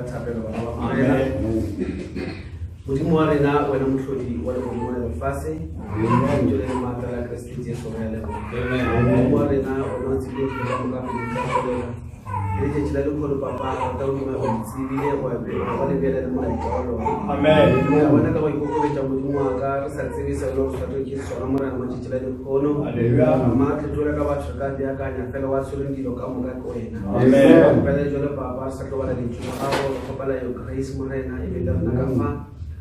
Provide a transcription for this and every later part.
thapelo bana ba Morena. Modimo wa rena, wena mohlodi wa legodimo le lefase, lentšu le le maatla la Kriste Jesu re a leboga. Modimo wa rena, wena o tsebile dilo ka moka pele di ka tšwelela. Le letšatši la lehono, Papa, rata o duma o le tsebile, wa be wa le beela le molaetša wa lona. Amen. Re a bona ka go ikokobetša Modimo wa ka, re sa tsebe se re lego swanetšwe ke sona, Morena, matšatši la lehono. Hallelujah. Maatla jwalo ka batho re ka beakanya fela wa tshwereng dilo ka moka ke wena. Amen. Kgopela jwale Papa, re sa tlo bala lentšu la gago, re kgopela your grace, Morena, e be le rena ka fa.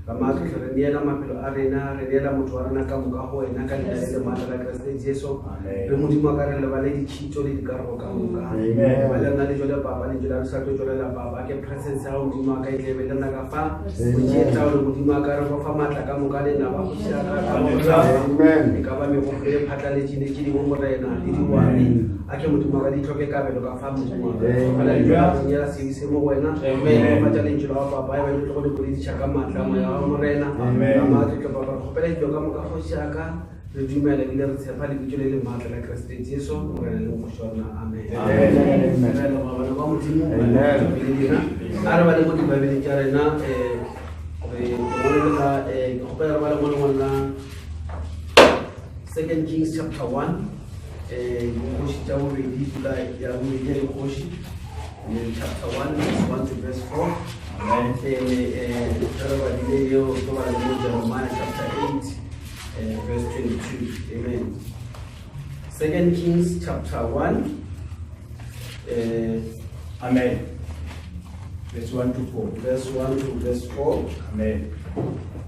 Ramatlotlo, re neela maphelo a rena, re neela motho wa rena ka moka go wena ka leina le le maatla la Kriste Jesu. Amen. Re Modimo wa ka re lebale ditšhito le dikarolo ka moka. Amen. Ba le rena le jwale Papa, lentšu la re sa tlo tšwelela Papa, ke presence ya gago Modimo wa ka e tle e be le rena ka fa. O tšee taolo Modimo wa ka, re go fa maatla ka moka lenaba go šia ka ka moka. Amen. E ka ba megopolo e phatlaletšeng le tše dingwe Morena le diwane. A ke Modimo wa ka di hloke kabelo ka fa Modimo wa ka. Kgopela lentšu la go neela sebe se mo go wena. Netefatša lentšu la gago Papa, e ba le tlogo le bolediša ka maatla a moya wa Morena. Amen. Ka maatla Papa, re kgopela dilo ka moka kgoši ya ka. Re dumela ebile re tshepa lebitso le le maatla la Kriste Jesu, Morena le Mokgoši wa rena. Amen. Amen. Re a leboga bana ba Modimo. Amen. A re bale mo Dibibeleng tša rena, eh, re lengwalo la, eh, ke kgopela re bale mo lengwalo la Second Kings chapter 1, eh, dikgoši tša bobedi, buka ya bobedi ya dikgoši, eh, chapter 1, verse 1 to verse 4. Amen. Then, eh, ge re badile yeo, re tlo bala le mo Jeremiah chapter 8, eh, verse 22. Amen. Second Kings chapter 1, eh, Amen. Verse 1 to 4. verse 1 to verse 4. Amen.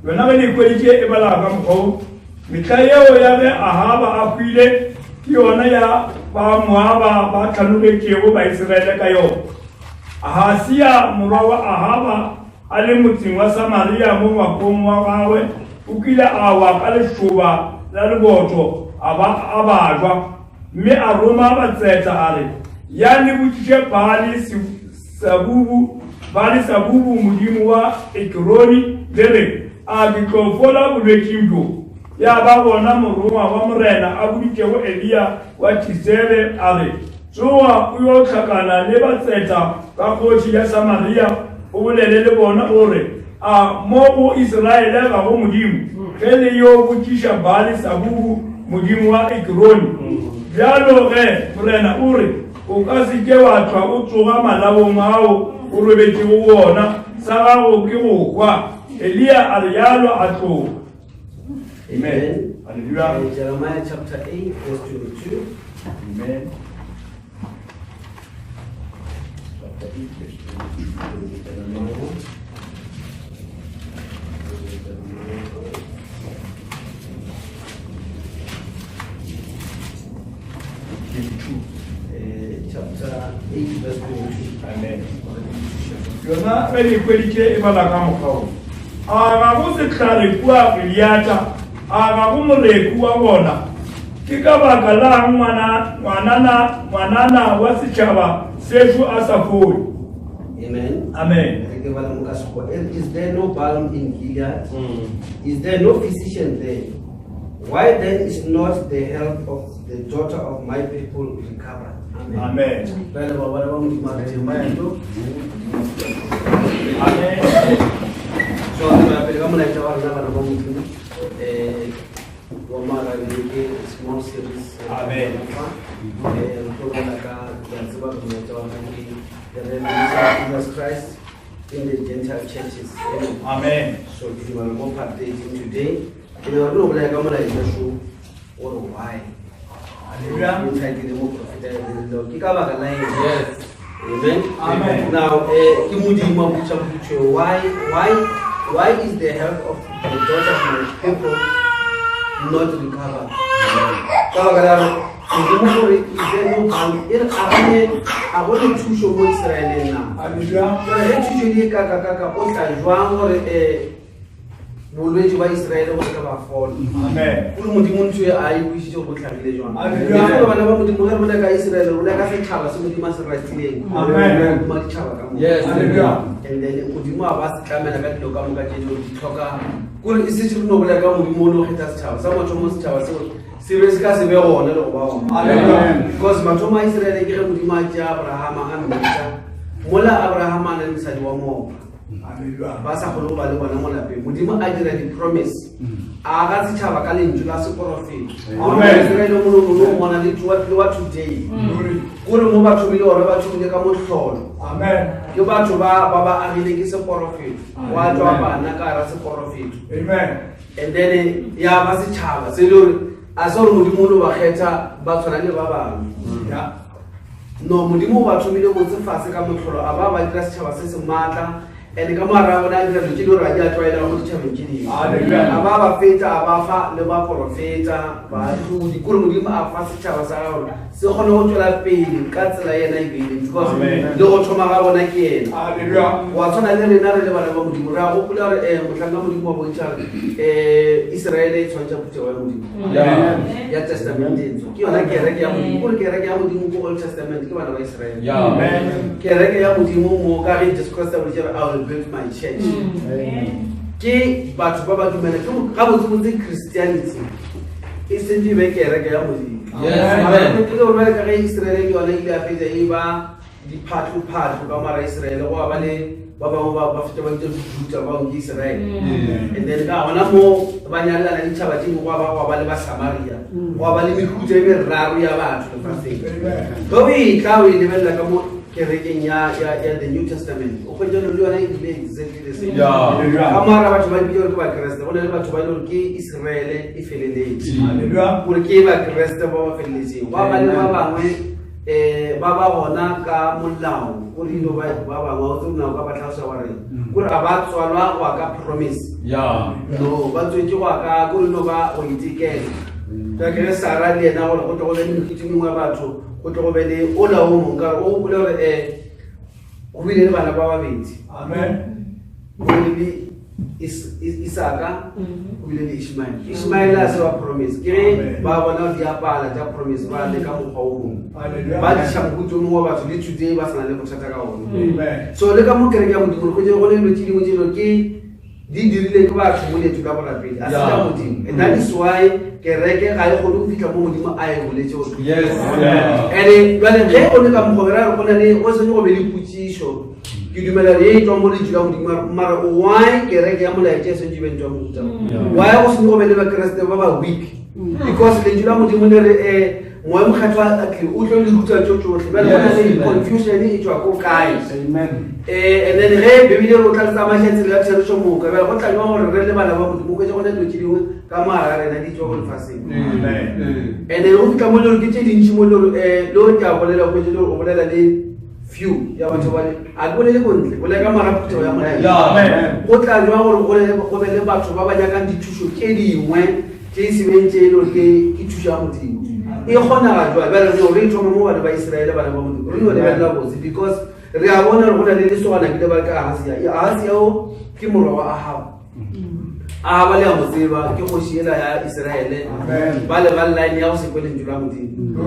Yona ge le ikweditše e bala ka mokgwa wo, mehla yeo ya ge Ahaba a hwile ke yona ya ba Moaba ba hlanogetšego Baisiraele ka yona. Ahasia morwa wa Ahaba a le motseng wa Samaria mo ngwakong wa gagwe, o kile a wa ka lešoba la leboto a ba a bajwa, mme a roma batseta a re, Ya le botšiše Baali Sabubu, Baali Sabubu modimo wa Ekeroni, le re, A ke tlo fola bolwetšing bjo? Ya ba gona morongwa wa Morena a boditšego Eliya wa Tisebe a re, Tsoga o yo hlakana le batseta ba kgoši ya Samaria, o bolele le bona o re, A mo go Isiraele ga go Modimo, ge le yo botšiša Baali-Sabubu modimo wa Ekironi? Bjalo ge, Morena o re, O ka se ke wa hlwa o tsoga malaong ao o robetšego go ona, sa gago ke go hwa. Eliya a realo a tloga. Amen. Hallelujah. Jeremiah chapter 8, verse 22. Amen. Chapter 8, verse 22. Jeremiah. 22. Chapter 8, verse 22. Amen. Yona ge le ikweditše e bala ka mokgwa wo. A ga go sehlare kua Gileada, a ga go moreku wa gona? Ke ka baka lang ngwana, ngwanana, ngwanana wa setšhaba sešo a sa fole? Amen. Amen. Re ke bala mo ka Sekgowa. Is there no balm in Gilead? Is there no physician there? Why then is not the health of the daughter of my people recovered? Amen. Amen. Re a leboga bana ba Modimo, a re tšeeng madulo. Amen. So re tswela pele ka molaetša wa rena bana ba Modimo. Eh, wa mara ke small series. Amen. Eh, re tlo bolela ka ke a tseba gore molaetša wa rena ke the revelation of Jesus Christ in the Gentile churches. Amen. Amen. So ke dumela mo part 18 today. Ke ne re no bolela ka molaetša šo gore why. Hallelujah. Ke ntlha ke mo profeta ya dirilego. Ke ka baka la eng? Yes. Amen. Amen. Now, eh, ke Modimo a botša potšo, why, why, why is the health of the daughter of my people not recovered? Ka baka la gore Modimo gore is there no balm? E re a gone, a gone thušo mo Israeleng na? Hallelujah. Jwale ge thušo di e kaka-kaka, o tla jwang gore eh, bolwetši ba Israele bo se ka ba fola? Amen. Gore Modimo ntho e a e kwešiše gore bo hlagile jwang. Hallelujah. Ke gore bana ba Modimo ge re bolela ka Israele, re bolela ka setšhaba se Modimo a se ratileng. Amen. Modimo a ditšhaba ka moka. Yes. Hallelujah. And then Modimo a ba se tlamela ka dilo ka moka tše di di tlhoka. Kore e setse re no bolela ka Modimo o no kgetha setšhaba. Sa mathomo setšhaba seo se be se ka se be gona le go ba gona. Hallelujah. Because mathomo a Israele ke ge Modimo a tšea Abrahama a mmitša. Mola Abraham a na le mosadi wa moopa, ba sa kgone go ba le bona mo lapeng, Modimo a dira di-promise, a aga setšhaba ka lentšu la seporofeto. Israele o mongwe le o mona le wa today, kore mo ba thomile gore ba thomile ka mohlolo. Ke batho ba ba ba agile ke seporofeto, wa tswa bana ka gara seporofeto. And then ya ba setšhaba se le gore a se gore Modimo o no ba kgetha ba tshwana le ba bangwe. No, Modimo o ba thomile botse fase ka mohlolo, a ba ba dira setšhaba se se maatla, and ka moara a bona a dira dilo tše di gore ga di a tlwaelega mo ditšhabeng tše dingwe. A ba ba fetša, a ba fa le baporofeta, baahlodi, kore Modimo a fa setšhaba sa gagwe gore se kgone go tšwela pele ka tsela yena e beileng, because le go thoma ga bona ke yena. Wa tshwana le rena re le bana ba Modimo, re a gopola gore um mohlanka Modimo wa bontšha gore um Iseraele e tshwantšha phuthego ya Modimo ya Testamente e ntshwa. Ke yona kereke ya Modimo, kore kereke ya Modimo ko Old Testament ke bana ba Israele. Kereke ya Modimo mo ka ge Jesu Christ a boletše re, I will build my church. Ke batho ba ba dumela ke gabotsebotse Christianity e sentse e be kereke ya Modimo. Mara ke gore bjale ka ge Israele le yona e ile ya fetša e ba diphatlophatlo ka mara Israele, go ba le ba bangwe ba fetša ba bitša Juda bao ke Israele. And then ka gona mo ba nyalelana le ditšhaba tše dingwe, gwa ba le ba Samaria, gwa ba le mehuta e meraro ya batho lefaseng. Ge o e tla o e lebelela ka mo kerekeng ya the New Testament, o kgwetša le yona e bile exactly the same. Ka mara batho ba bitša gore ke Bakreste, go na le batho ba e le gore ke Israele e feleletše, gore ke Bakreste ba ba feleletšeng. Gwa ba le ba bangwe um ba ba gona ka molao, o rile ba bangwe o tsebe nako ka ba tlhalosa wa reng, kore ga ba tswalwa go ya ka promise. No, ba tswetse go ya ka kore no ba go itekela. Ka ke ge Sara le yena gore go tle go be le mehuta e mengwe ya batho, go tle go be le ola o mongwe, ka gore o gopole gore um go bile le bana ba babedi. Go bile le Isaka, go bile le Ishmael. Ishmael a se wa promise, ke ge ba bona di apala tša promise, ba leka mokgwa o mongwe, ba tliša mohuta o mongwe wa batho, le today ba sa na le bothata ka ona. So le ka mo kereke ya Modimo re hwetše go le dilo tše dingwe tše dilo ke di dirile ke batho mo leeto la borapedi, a se tša Modimo. And that is why kereke ga e kgone go fihla mo Modimo a e boletše gore. And jwale ge o le ka mokgwa, re ra gore go na le, go swanetše go be le potšišo. Ke dumela ye e tswang mo lentšu la Modimo, mara why kereke ya molaetša e swanetše e be ntwa mohuta? Why go swanetše go be le Bakreste ba ba weak? Because lentšu la Modimo le re Moya Mokgethwa a tlile, o tlo le ruta tšo tšohle. Bjale go na le confusion e tšwa ko kae? And then ge Bibele e re o tla le tsamaiša tsela ya therešo moka, bjale go tla jwang gore re le bana ba Modimo hwetše go na dilo tše dingwe ka mo gare ga rena di tšwa ko lefaseng? And then go fihla mo le gore ke tše dintši mo le gore le gore ke a bolela, hwetše le gore o bolela le few ya batho ba le a ke bolele ko ntle, bolela ka mara phuthego ya molaetša. Go tla jwang gore go be le batho ba ba nyakang dithušo tše dingwe tše e sebeng tše e le gore ke thušo ya Modimo? E kgonega jwang? Bjale re no re thoma mo bana ba Israele, bana ba Modimo, re no lebelela botse, because re a bona gore go na le lesogana kile ba re ka Ahasia. Ahasia o ke morwa wa Ahaba. Ahaba le a mo tseba, ke kgoši ela ya Israele. Ba le ba line ya go se kwe lentšu la Modimo.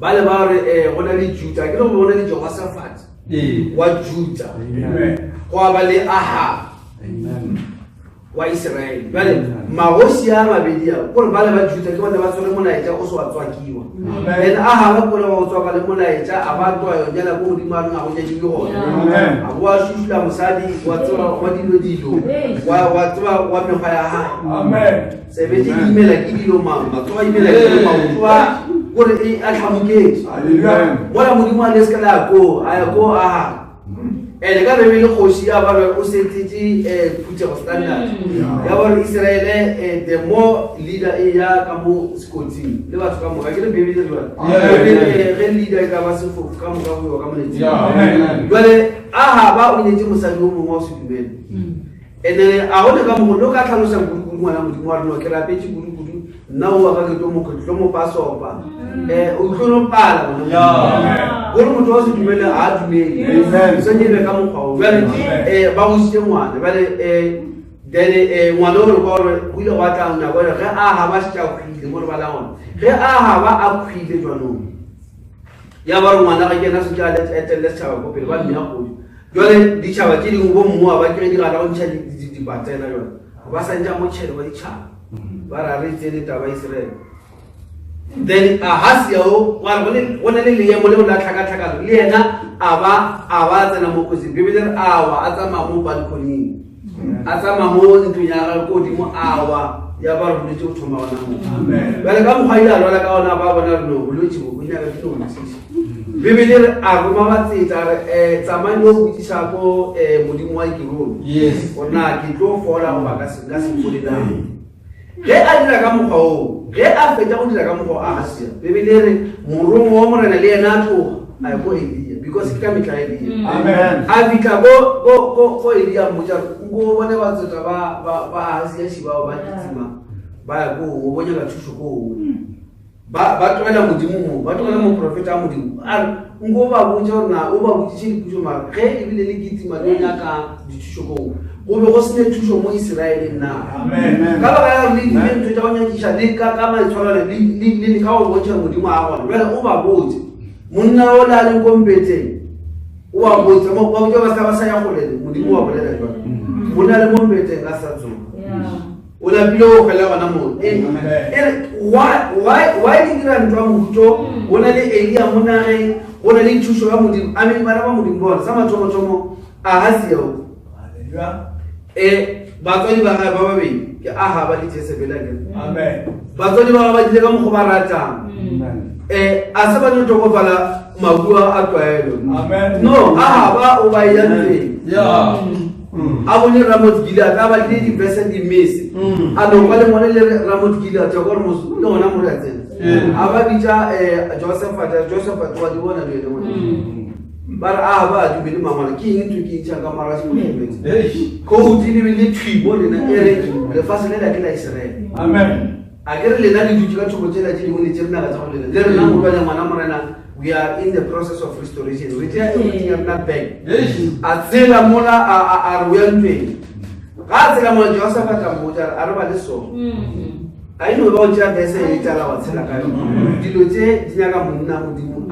Ba le ba re go na le Juda, ke le go bona le Jehoshaphat wa Juda, go ba le Ahab wa Israele. Bjale magoši a mabedi a, kore ba le ba Juda ke bona ba tshwere molaetša o se wa tswakiwa. Then Ahab ke wa go tswaka le molaetša, a ba twa yonyela ko godimo a reng a go nyadiwe gona. A bo a šušula mosadi wa tseba wa dilo dilo, wa tseba wa mekgwa ya hae. Sebete ke imela ke dilo mang, matsogo a imela ke dilo maoto a kore e a tlhamoketše. Mola Modimo a le se ka la ya koo, a ya koo Ahab. And ka Bibele kgoši ya ba re o setetse phuthego standard. Ya ba re Israele the more leader e ya ka mo sekotsing le batho ka moka. Ke re Bibele jwale. Ge leader e ka ba sefofu ka moka go ka moletsing. Jwale Ahaba o nyetse mosadi o mongwe wa se dumele. And then a go le ka mongwe lo ka tlhalosa kudu-kudu ngwana Modimo wa rena, ke rapetse kudu-kudu nna o wa ka ke tlo mo ke tlo mo pasopa. O tlo no pala ngwana Modimo. Gore motho wa se dumele ga a dumele. Swanetše e be ka mokgwa o. Bjale ba gositše ngwana. Bjale then ngwana o re kwa gore go ile gwa tla nako gore ge Ahaba a šetše a hwile mo re balang gona. Ge Ahaba a hwile jwanong, ya ba re ngwana ga ke yena swanetše a etelele setšhaba ko pele, ba mmea kgoši. Jwale ditšhaba tše dingwe bo mmoa ba kry di gana go ntšha dipatela jwale ba sa ntša motšhelo wa ditšhaba, ba ra re tsene taba Israele. Then Ahasia o wa re go ne le leemo leo la tlhakatlhakano le yena a ba a ba tsena mo kgotsing. Bibele re a wa a tsamaya mo balcony, a tsamaya mo ntlong ya gagwe ko godimo a wa ya ba re bolwetse go thoma gona mo. Bjale ka mokgwa ile a lwala ka ona ba bona re no bolwetse bo bo nyaka ke no botsiša. Bibele re a roma batseta re um tsamayng lo botsiša ko um modimo wa Ekirone gore na ke tlo fola goba ka se fole na. Ge a dira ka mokgwa woo, ge a fetša go dira ka mokgwa wa Ahasia, Bibele e re morongwa wa Morena le yena a tloga a ya ko Eliya, because ke ka mehla ya Eliya. Amen. A fihla ko ko ko ko Eliya a mmotša gore nko o bone batseta ba ba ba Ahasia šibao ba kitima ba ya ko o bo nyaka thušo ko ba ba tlogela modimo mo ba tlogela moprofeta wa modimo a re nko o ba botse gore na o ba botsitše dipotso mara ge ebile le kitima le nyaka dithušo koo go be go sene thušo mo iseraeleng na ka baka ya gore le diile ntho tša go nyakiša le ka ka maitshwarelo le le ka go bontšha modimo a gona jale o ba botse monna o le a leng ko mpetseng o ba botse ba botse ba sa ba sa ya golele modimo wa bolela jalo monna le mo mpetseng a sa tsoga o lapile go hwela gona moo e re why di dira ntwa mohuto go na le elia mo nageng go na le thušo ya modimo a mean bana ba modimo bona sa mathomothomo ahasia o um batswadi ba gae ba babedi ke ahaba le jesebele akere batswadi ba ba dile ka mokgo ba ratang um a se ba no tlhokofala makua a tlwaelo no ahaba o ba ya ntweng a bone ramot gilead a badile dibese dimese mm. a no kwa lengwalo le ramot gilead ya gore mos le gona mo re a tsena a ba bitša um josephat josephat wa di bona le ene mm. ba re a ba dumele mangwalo ke eng ntho ke ntšha ka mara sekolometse khouti le le thwi mo lena e re lefatshe le la ke la iseraele amen a ke re lena le dutse ka thoko tsela tse dingwe le tse rena ka tsa go lena le rena morwale ngwana morena we are in the process of restoration re tšea everything ya rena back a tsela mola a re o ya ntweng ga a tsela mola joseph a tla mmotsa a re ba le sone mm. a e no ba o tšea bese e tala wa tshela ka yone mm. dilo tse di nyaka monna modimo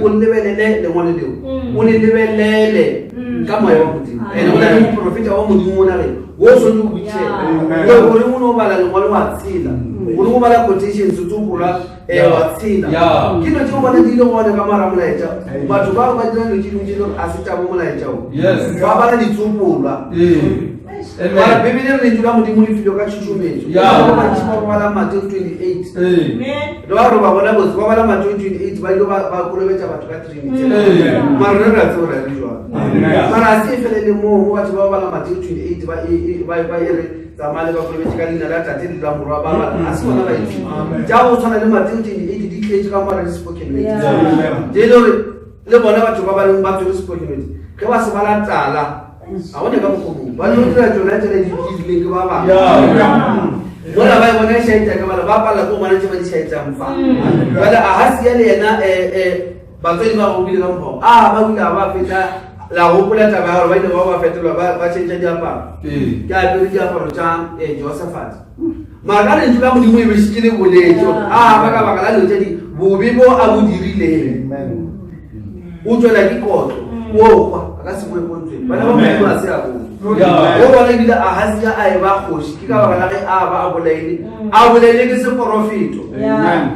o lebelele lengwalo leo mm. o le lebelele ka moya wa modimo ene o na le moprofeta wa modimo o nageng o swanetse go boitshela gore o ne o bala lengwalo wa tshela o ne o bala quotations tsopola ee wa tshela ke dilo tse bona di ile gone ka mara molaetša batho bao ba dira dilo tse dingwe tse le gore a se tabo molaetša o ba bala ditsopolwa mara bibele re lentšu la modimo le filwe ka tšhušumetso ba bantši ba bala mateo 28 le ba gore ba bona botse ba bala mateo 28 ba ile ba kolobetša batho ka trinity mara re re a tsebo re re jwang mara a se e felele moo mo batho ba bala mateo 28 ba e re tsamaya le ba kolobetše ka leina la tate le la morwa ba bana a se bona ba itse ja go tshwana le mateo 28 di tletše ka moara le spoken word je le gore le bona batho ba ba leng ba tswere spoken word ge ba se ba la tala ga gone ka mokgomong ba tlo dira tsona tsela di dirileng ke ba bangwe mola ba e bona e shaetsa ka bala ba palela ko bona tse ba di shaetsang fa jale a ga sia le yena um Batswadi ba go bile ka mokgwa a ba bile ba feta la gopola taba ya gore ba ile ba ba fetolwa ba tšhentšha diaparo ke apere diaparo tša eh, josephat mara ka lentšu la modimo e bešitše le boletse a ba ka baka la dilo tše di bobe bo a bo dirileng o tswela ke kotlo o kwa a ka se boe pontsweng bana ba modimo a se a bone o bona ebile a gasia a e ba kgoši ke ka baka la ge a ba a bolaile a bolele ke seporofeto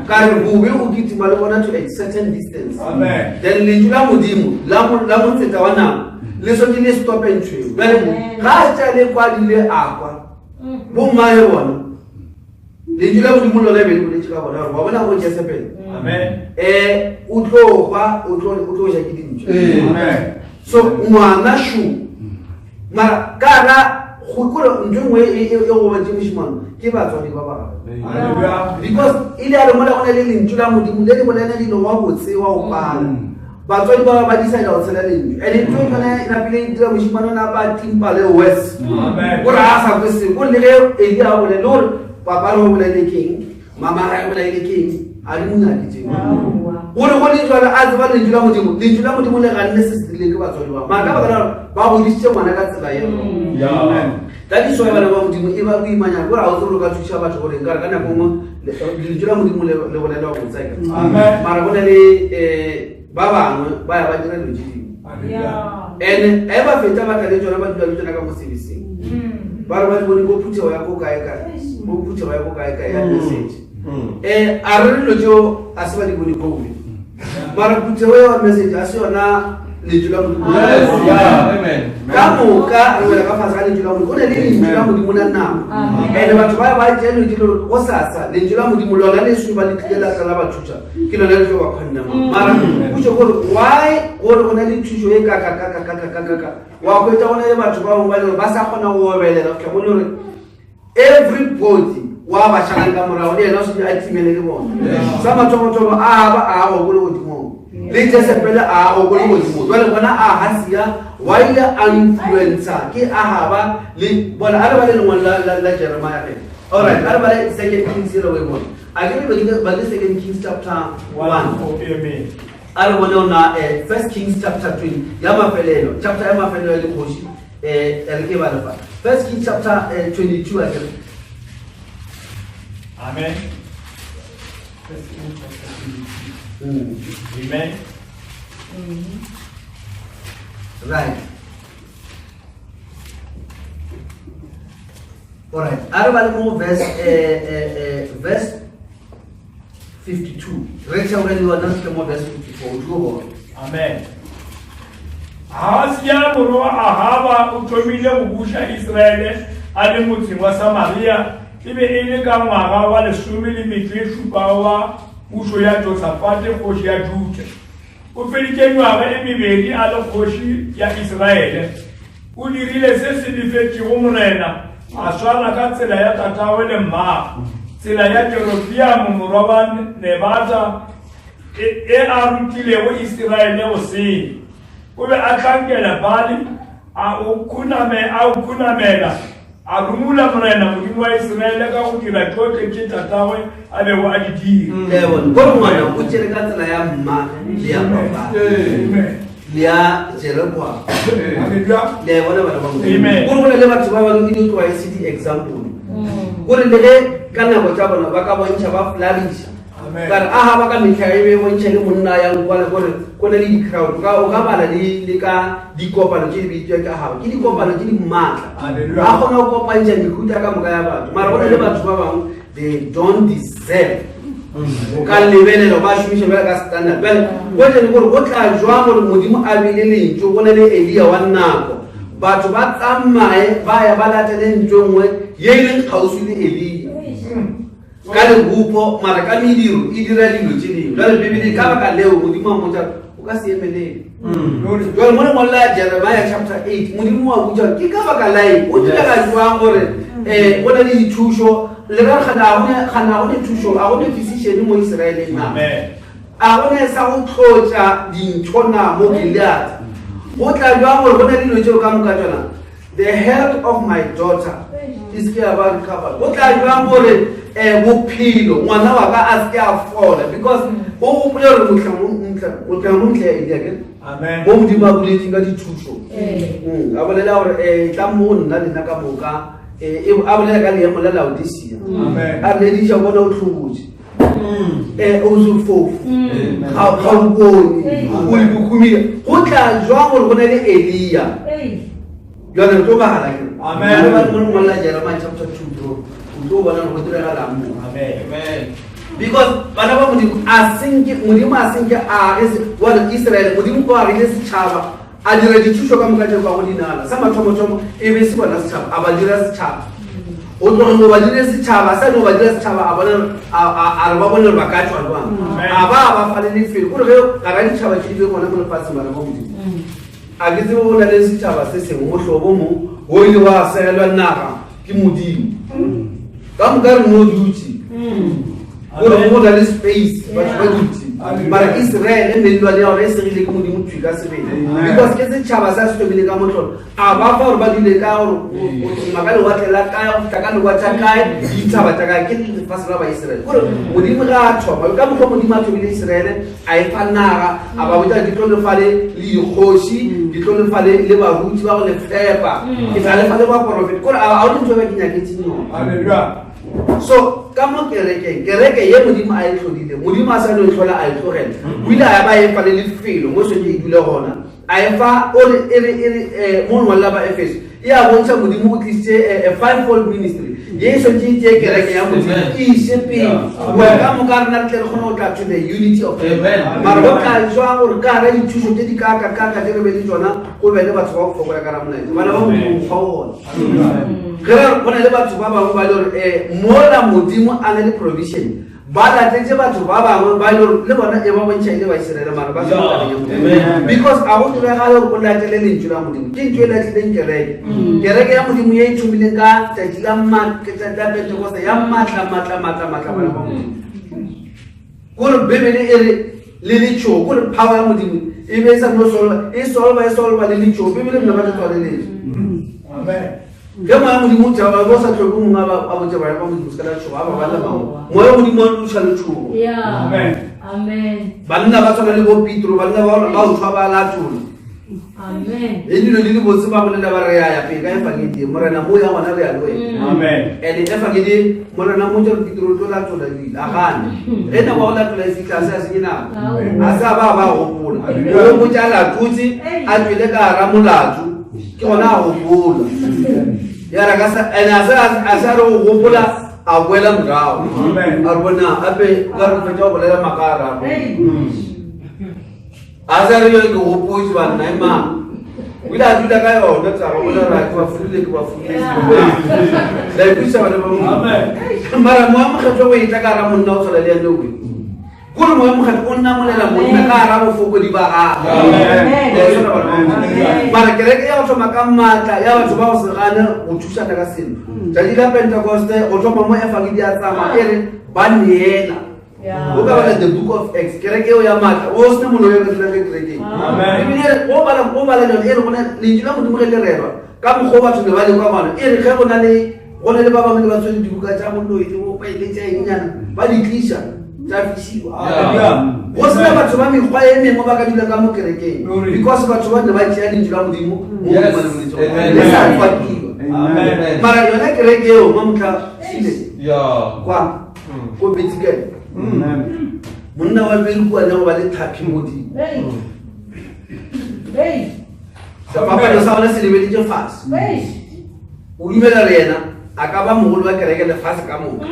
ka re bobe o kitima le bona to a certain distance then lentšu la modimo la motseta wa nako le swanetse le stope ntho eo bjale ga a tša le kwadile a kwa mm. bommae bona lentšu la modimo lona be le boletse ka bona gore wa bona go jesebele um eh, o tlo kwa o tlo ja ke dintšo so ngwana sho mara ka ra go kore ntho e nngwe e, e, e gobantse mošimano ke batswadi ba bagwe because e le a re mola go na le lentšu la modimo le le bolela dilo wa botse wa go pala mm. batswadi ba ba decide go tshela lentšu and ntho e tsone e napile e dira mošimano o napa timpa le wes gore a sa kwe sengwe le ge eli a bolele gore papa re o bolele keng mama ga e bolaile ke eng a di monyake tseo gore go le jalo a tseba lentšu la modimo lentšu la modimo le ganne se se dirileng ke batswadi ba mara ka baka la gore ba godisitse ngwana ka tsela e ka diso ya bana ba modimo e ba boimanyana kore ga o tsebe ka thuša batho gore nkare ka nako nngwe lentšu la modimo le bolela go tseka mara go na le um ba bangwe ba ya ba dira dilo tse dingwe and e ba fetsa ba tla le tsona ba dula le tsona ka mo serviceng mm. ba re ba di bone ko phuthego ya ko kae kae ko phuthego ya ko kae kae ya mm. message. Um a re dilo tseo a se ba di bone kobe mara phuthego ya wa message a se yona lentšu la modimo ka moka re wela ka fase ga lentšu la modimo o ne le lentšu la modimo la nako and batho ba ba tšea lentšu le go sasa lentšu la modimo lona le suba le tlile la tla la ba thuša ke lona le tlo ba kgonna mara potso gore why gore go na le thušo e kakakakakakakaka wa hwetša go na le batho ba bangwe ba le gore ba sa kgona go obelela go fitlha mo le gore everybody wa ba šalang ka morago le yena o setse a timele le bona sa mathomothomo a ba a go ko legodimong le jesepele a go ko legodimong jale bona a gasia wa ile a influencer ke ahaba le bona a re ba le lengwalo la jeremia ge alright a re ba le second kings ele o e bona a ke re ba le second kings chapter 1 a re bone ona eh, first kings chapter 20 ya mafelelo chapter ya mafelelo ya dikgoši eh re ke bale fa first king chapter 22 eh, a kere amen first king chapter 22 mm. amen mm. right all right a re bale mo verse eh, eh, eh, verse 52 re theoge le yona re mo verse 54 o tlo bona amen Ahasia morwa wa Ahaba o thomile go buša Israele a le motseng wa Samaria e be e le ka ngwaga wa lesome le metšo e šupago wa pušo ya Josafate kgoši ya Juda. O feditše nywaga e mebedi a le kgoši ya Israele. O dirile se se befetšego Morena, a swara ka tsela ya tatagwe le mmagwe, tsela ya Jerobeamo morwa wa Nebata e, e a rutilego Isiraele go senya. O be a hlankela Baali, a o khuname, a o khunamela, a rumula Morena Modimo wa Isiraele ka go dira tšohle tše tatagwe a bego a di dira. Mm. Gore ngwana o tšere ka tsela ya mma le ya papa. Le ya Jeroboam. Le a bona bana ba Modimo. Gore go na le batho ba bangwe e di tloga e se di-example. Mm. Gore le ge ka nako tša bona ba ka bontšha ba flarisha ka re aha ba ka metlha e be bontšha le monna yang kwana gore go na le di-crowd o ka bala le ka dikopano tse di bitswa ke ahaba ke dikopano tse di maatla a kgona go kopantšha mehuta ka moka ya batho mara go na le batho ba bangwe they don't deserve o ka lebelela ba šomiša bjale ka standard bjale go tle le gore go tla jwang gore modimo a bile lentšu go na le elia wa nako batho ba tsamaye ba ya ba latele ntho e nngwe ye e leng kgauswi le elia ka lebopo mara ka mediro e dira dilo tše dingwe jale bibele ka baka leo modimo a mmotsa o ka se emelele mm. jale mo lengwalo la jeremia chapter 8 modimo wa botsa ke ka baka laeng o direga jwang gore um go na le dithušo le ra gana go ne thušo a go ne physician mo iseraeleng na a go ne sa go tlotša dintho na mo gilead go tla jwang gore go na le dilo tseo ka moka tsona the health of my daughter e se ke ya ba recovered go tla jwang gore um bophelo ngwana wa ka a se ke a fola because o gopole gore motlhangontle ya elia ke mo modimo a boletseng ka dithuso mm, a bolela gore um tla mo nna lena ka moka um a bolela ka leemo la laodisia a re lediša bona o tlhobotse um o sefofu ga o bone o le bohumile go tla jwang gore go na le elia jale re tlo bala ke jeremia chapter 2 bro o tlo bona gore go diragalang mo because bana ba modimo a senke modimo a senke a age wa israel modimo o agile setšhaba a dira dithušo ka moka tšeo ka go dinala sa mathomothomo e be se bona setšhaba a ba dira setšhaba go tloge mo ba dire setšhaba sa no ba dira setšhaba a bone a re ba bone gore ba ka tšwa jwang a ba ba fa le lefelo gore ge gara ditšhaba tše di be gona mo lefatsheng bana ba modimo a ke tsebe go na le setšhaba se sengwe mohlobo mo o ile wa segelwa naga ke modimo ka moka re no dutse gore go na le space batho ba dutse mara israele mellwane ya gore e segile ke modimo thwi ka sebele because ke setšhaba sa se thomile ka motlholo a ba fa gore ba dule ka gore thoma ka lewatle la kae go fihla ka lewa tša kae dithaba tša kae ke lefatshe la baiseraele gore modimo ga a thoma ka mokgwa modimo a thomile iseraele a e fa naga a ba botsa ke tlo lefa le le dikgoši ke tlo lefa le le baruti ba go le fepa ke tla lefa le baporofeta kore a o dintho ba ke nyaketseng yone so ka mo kerekeng kereke ye modimo a e tlhodile modimo a sa no e tlhola a e tlogela o ile a ya ba e fa le lefelo mo sone e dule gona a e fa o re e re e re eh, mo lengwalo la ba efeso e a bontšha modimo o tlisitse eh, a fivefold ministry. Ye e swanetše e tšee kereke ya Modimo e iše pele. Gore ka moka rena re tle re kgone go tla to the unity of faith. Mara go tla jwang gore ka gara dithušo tše di kaaka-kaaka tše re be le tšona go be le batho ba go fokola ka gara molaetša. Bana ba Modimo mokgwa o gona. Ge re go na le batho ba bangwe ba le gore um mola Modimo a na le provision ba latetše batho ba bangwe ba e le gore le bona e ba bontšha e le Baisiraele mara ba se mo tabeng ya Modimo. Because a go diragale gore o latele lentšu la Modimo. Ke ntho e latlileng kereke. Kereke ya Modimo ye e thomileng ka tšatši la la Pentekoste ya maatla, maatla, maatla, maatla bana ba Modimo. Kore Bibele e re le letšhogo, kore power ya Modimo e be e sa no solva, e solva, e solva le letšhogo. Bibele nna ba tla tswaleletše. Amen. Ge moya Modimo o tšaba, ba sa tlhoke mongwe a botse bana ba Modimo se ka la tšhoga, a ba balela mangwe. Moya Modimo wa tloša letšhogo. Amen. Amen. Banna ba tshwana le bo Petro, banna ba ba utswa ba latola. Amen. E dilo di le botse ba bolela ba re ya ya pele ka efangedi, Morena mo ya gona re ya le wena. Amen. And efangedi Morena mo tšere Petro tlo latola dilo, a gane. Ge nako ya go latola e fihla, a se a senye nako. A se a ba ba gopola. O botša latotse, a tšwele ka hara molato. Ke gona a gopola. Ya re ka sa, ene a se a se a re go gopola, a boela morago. Amen. A re bona, gape ka re fetša go bolela maaka a raro. A se a re jwale ke gopotse banna, e mang? O ile a dula ka yona taba, o le ra ke ba furile, ke ba furile. La ipotšiša bana ba Modimo. Amen. Mara moya mokgethwa o etla ka hara monna o tshwana le yena o. Kore moya mokgethwa o namolela monna ka hara bofokodi ba gagwe. Amen. Mara kereke ya go thoma ka maatla ya batho ba go se gane go thušana ka selo. Tšatši la Pentecoste go thoma mo efangedi ya tsamaya e re ba neela. O ka bala the book of Acts, kereke eo ya maatla, o sena moloi o ka dula ka kerekeng. Amen. Ebile e re, o bala, o bala yone, e re go na, lentšu la Modimo ge le rerwa, ka mokgwa o batho ne ba le kwa gona, e re ge go na le, go na le ba bangwe ne ba tshwere dibuka tša moloi le bo paile tša eng nyana, ba di tliša, tša fisiwa. Hallelujah. Go sena batho ba mekgwa e mengwe ba ka dula ka mo kerekeng, Glory. because batho ba ne ba tšea lentšu la Modimo mo Yes. Modimo a le boletsego. Amen. Le sa tswakiwa. Amen. Mara yona kereke eo, mamohla, sile, Yeah. kwa, ko Betsikele. Monna wa pele kua ne go ba le tlhapi modimo. Sefapano sa gona se lebeletše fase. O dumela re yena a ka ba mogolo wa kereke lefase ka moka.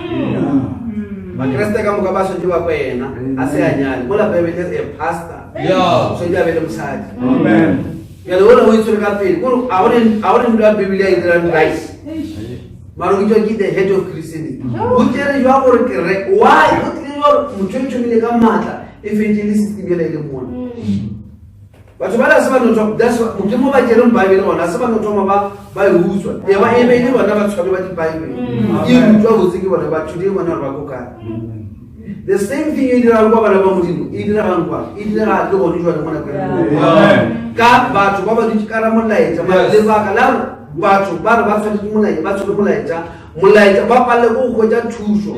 Bakreste ka moka ba swanetše ba kwa yena a se a nyale. Mola Bible e re a pastor Yeah. o swanetše a be le mosadi. Amen. Bjale ola o itshwere ka pele. Kore a go ne ntho ya Bible ya e dirang rice. Mara o bitšwa ke the head of Christianity. O tšere jwa gore kereke, why? O tlile jwa gore motho e thomile ka maatla e fentše le system yela e le mona. Batho ba la se ba no thoma, that's why, ke mo ba tšereng Bible gona, se ba no thoma ba, ba e utswa. E ba e be e le bona ba tshware ba di-Bible. E utswa botse ke bona, batho di bona gore ba ko kae. The same thing e diragang kwa bana ba Modimo, e diragang kwa, e direga le gone jwale mo nakong ya Amen. Ka batho ba ba dutše ka ra molaetša, mara Yes. lebaka la gore batho ba re ba tshwanetse molaetša, ba tshwere molaetša, molaetša ba palelwe ke go hwetša thušo.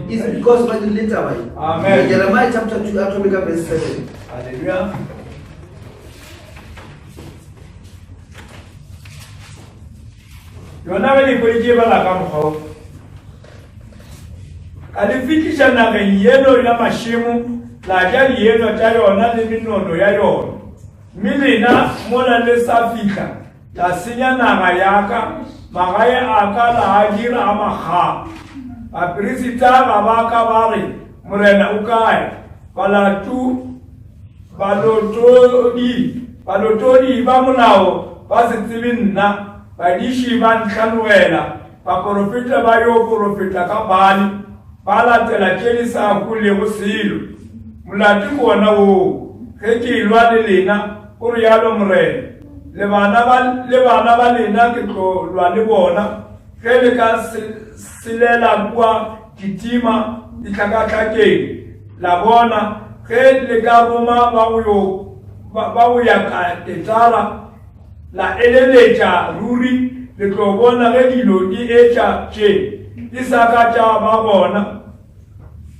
It's because ba dirile taba e. Amen. Jeremiah chapter 2 a thome ka verse 7. Hallelujah. Yona ge le hweditše bala ka mokgwa wo. Ka le fihliša nageng yeno ya mašemo, la ja dienywa tša yona le menono ya yona. Mme lena mola le sa fihla, la senya naga ya ka, magae a ka la a dira a makgapa. Baperisita ga ba ka ba re, Morena o kae? Balotodi ba molao ba se tsebe nna, badiši ba ntlhanogela, baporofeta ba yo porofeta ka Baali, ba latela tše di sa holego selo. Molato ke wona woo, ge ke elwa le lena, o realo Morena. Le bana ba, le bana ba lena ke tlo lwa le bona, ge le ka selela kua Kitima dihlakahlakeng, la bona ge le ka roma ba go yo ba go ya ka Ketara, la eleletša ruri le tlo bona ge dilo di etša tše di sa ka tša ba gona.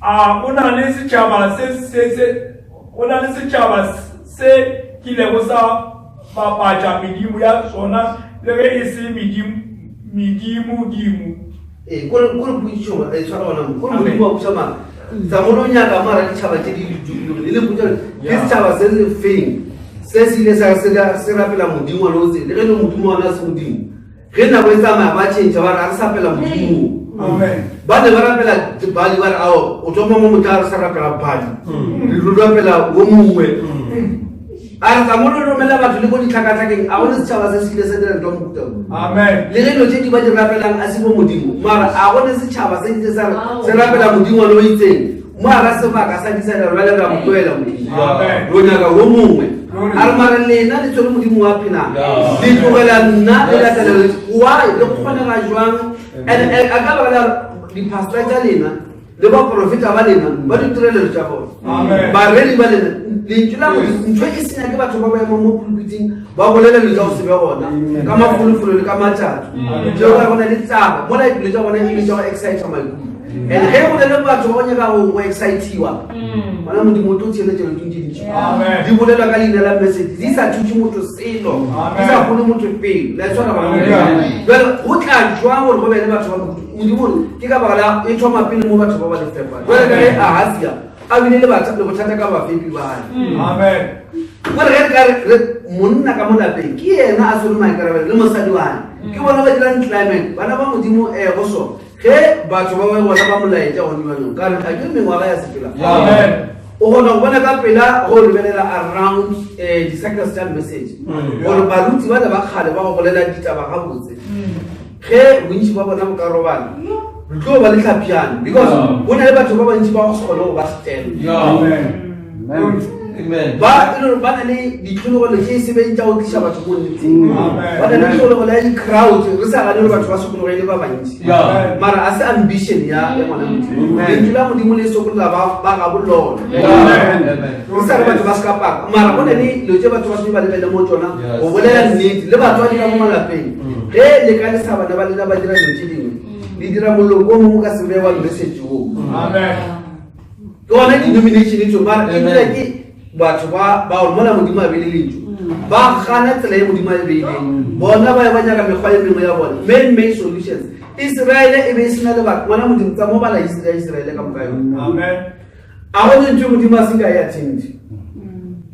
A o na le setšhaba se se se o na le setšhaba se kilego sa bapatša medimo ya sona le ge e se medimo medimodimo? Ee, kore kore potšišo e tshwara gona mo. Kore Modimo wa buša mara. Tsamolo o nyaka mara ditšhaba tše di dikologile. E le potša gore ke setšhaba se se feng se se ile sa se rapela Modimo wa lotse le ge le Modimo wa ona se Modimo. Ge nako e tsamaya ba tšhentšha ba re a re sa rapela Modimo. Ba ne ba rapela Bali ba re ao o thoma mo motho a re sa rapela Bali. Re ro rapela wo mongwe. A re tsa mo re romela batho le ko ditlhakatlhakeng a gone setšhaba se se ile sa dira ntwa mohuta o. Le ge dilo tše di ba di rapelang a se bo Modimo mara a gone setšhaba se ile sa se rapela Modimo wa o itseng. Mo ara sebaka sa disana re bale ra mo tlohela Modimo. Ro nyaka wo mongwe. A re mara lena le tshwere Modimo wa phelang. Le tlogela nna le latela le why le kgonega jwang? And a ka baka la di-pastor tša lena le baprofeta ba lena ba ditirelelo tša bona. Bareri ba lena lentšu la Modimo ntho e senya ke batho ba ba emang mo pulpiting ba bolela dilo tša go se be gona ka mafolofolo le ka matšatšo. Tšeo ka gona le taba mola dilo tša bona e le tša go excite maikutlo. And ge go na le batho ba go nyaka go excitiwa gona Modimo o tlo theeletša dilo tše dintši di bolelwa ka leina la message di sa thuše motho selo di sa gole motho pelo la tshwana bana jale go tla jwang gore go be le batho ba mohuta Modimo gore ke ka baka la e thoma pele mo batho ba ba le fepa jale ka ge Ahasia a bile le bothata ka bafepi ba hae gore ge re ka re monna ka mo lapeng ke yena a tshwere maikarabelo le mosadi wa hae ke bona ba dirang climate bana ba Modimo um go so Ge batho ba ba bona ba molaetša gone bjanong, ka re a ke mengwaga ya sepela. O kgona go bona ka pela go lebelela around eh, di-circles tša message gore baruti ba le ba kgale ba go bolela ditaba gabotse. Ge bontši ba bona bo ka robala, re tlo ba le tlhapjane because go na le batho ba bantši ba go se kgone go ba setela. Ba e le gore ba na le ditlhologelo tše se beng tša go tliša batho mo nneteng. Ba na le tlhologelo ya di-crowd, re sa gane gore batho ba sokologe e le ba bantši. Mara a se ambition ya ya ngwana Modimo. Lentšu la Modimo le sokolola ba ba gabo lona. Re sa re batho ba se ka paka. Mara go na le dilo tše batho ba swanetše ba lebelele mo tšona go bolela nnete le batswadi ka mo malapeng. Ge le ka lesa bana ba lena ba dira dilo tše dingwe, le dira moloko o mongwe o ka se be wa message wo. Ke gona denomination tso mara ebile ke batho ba ba gore mola Modimo a beile lentšu ba gana tsela ye Modimo a e beileng bona ba ba nyaka mekgwa e mengwe ya bona man made solutions. Israele e be e sena lebaka ngwana Modimo tsa mo bala history ya Israele ka moka yone. A go ne ntho Modimo a se ka ya change.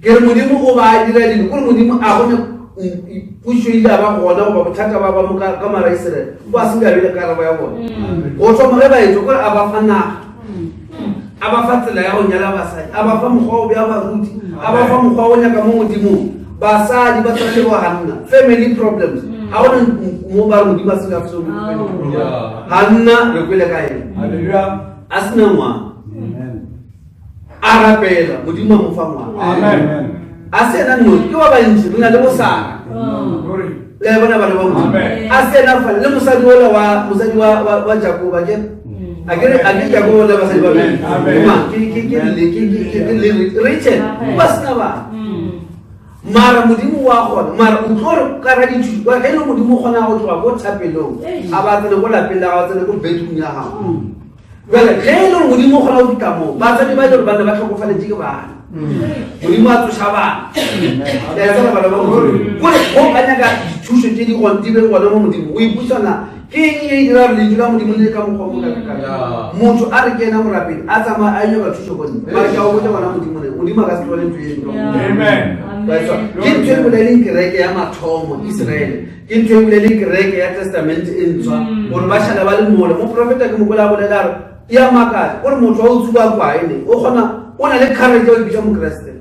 Ke re Modimo o ba a dira dilo kore Modimo a go ne pušo ile a ba gona goba bothata ba ba mo ka mara Israele o a se ka bile karabo ya bona. Go thoma ge ba etšwa kore a ba fa naga a ba fa tsela ya go nyala basadi a ba fa mokgwa o bja baruti a ba fa mokgwa o nyaka mo Modimong basadi ba tshwana le bo Hanna family problems ga gona mo ba re Modimo a se ka fso Hanna re kwele ka ena a sena ngwana a rapela Modimo a mo fa ngwana a se ena nnoši ke ba bantši re na le bo Sara le bona bana ba Modimo a se ena fa le mosadi ola wa mosadi wa wa Jakoba ke a ke a ke Jakoba le basadi ba bedi ma ke ke ke le ke ke ke le Rachel ba sena ba mara Modimo wa gona mara o tlo re ka ra dithuto wa ge le Modimo o kgona go tloga ko thapelong a ba tsene ko lapeng la gago tsene ko bedroom ya gago Bjale ge e le gore Modimo o kgona go fihla moo, batswadi ba e le gore ba ne ba hlokofaletše ke bana, Modimo a tsoša bana. Le a tseba bana ba Modimo. Kore go ka nyaka dithušo tše di gona di be gona mo Modimo, o ipotša na ke eng e dira gore lentšu la Modimo le le ka mokgwa mo kakakaka. Motho a re ke yena morapedi, a tsamaya a nyaka thušo ko ntle. Mara ke a go botša ngwana Modimo ne, Modimo a ka se tlogele ntho e ntle. Ke ntho e boleleng kereke ya mathomo Israele. Ke ntho e bolele kereke ya Testamente e ntshwa gore ba šala ba le mola. Moprofeta ke mokwele a bolela a re e a makatša gore motho wa o tsuba kwae ne o kgona o na le courage ya go ipitša Mokreste.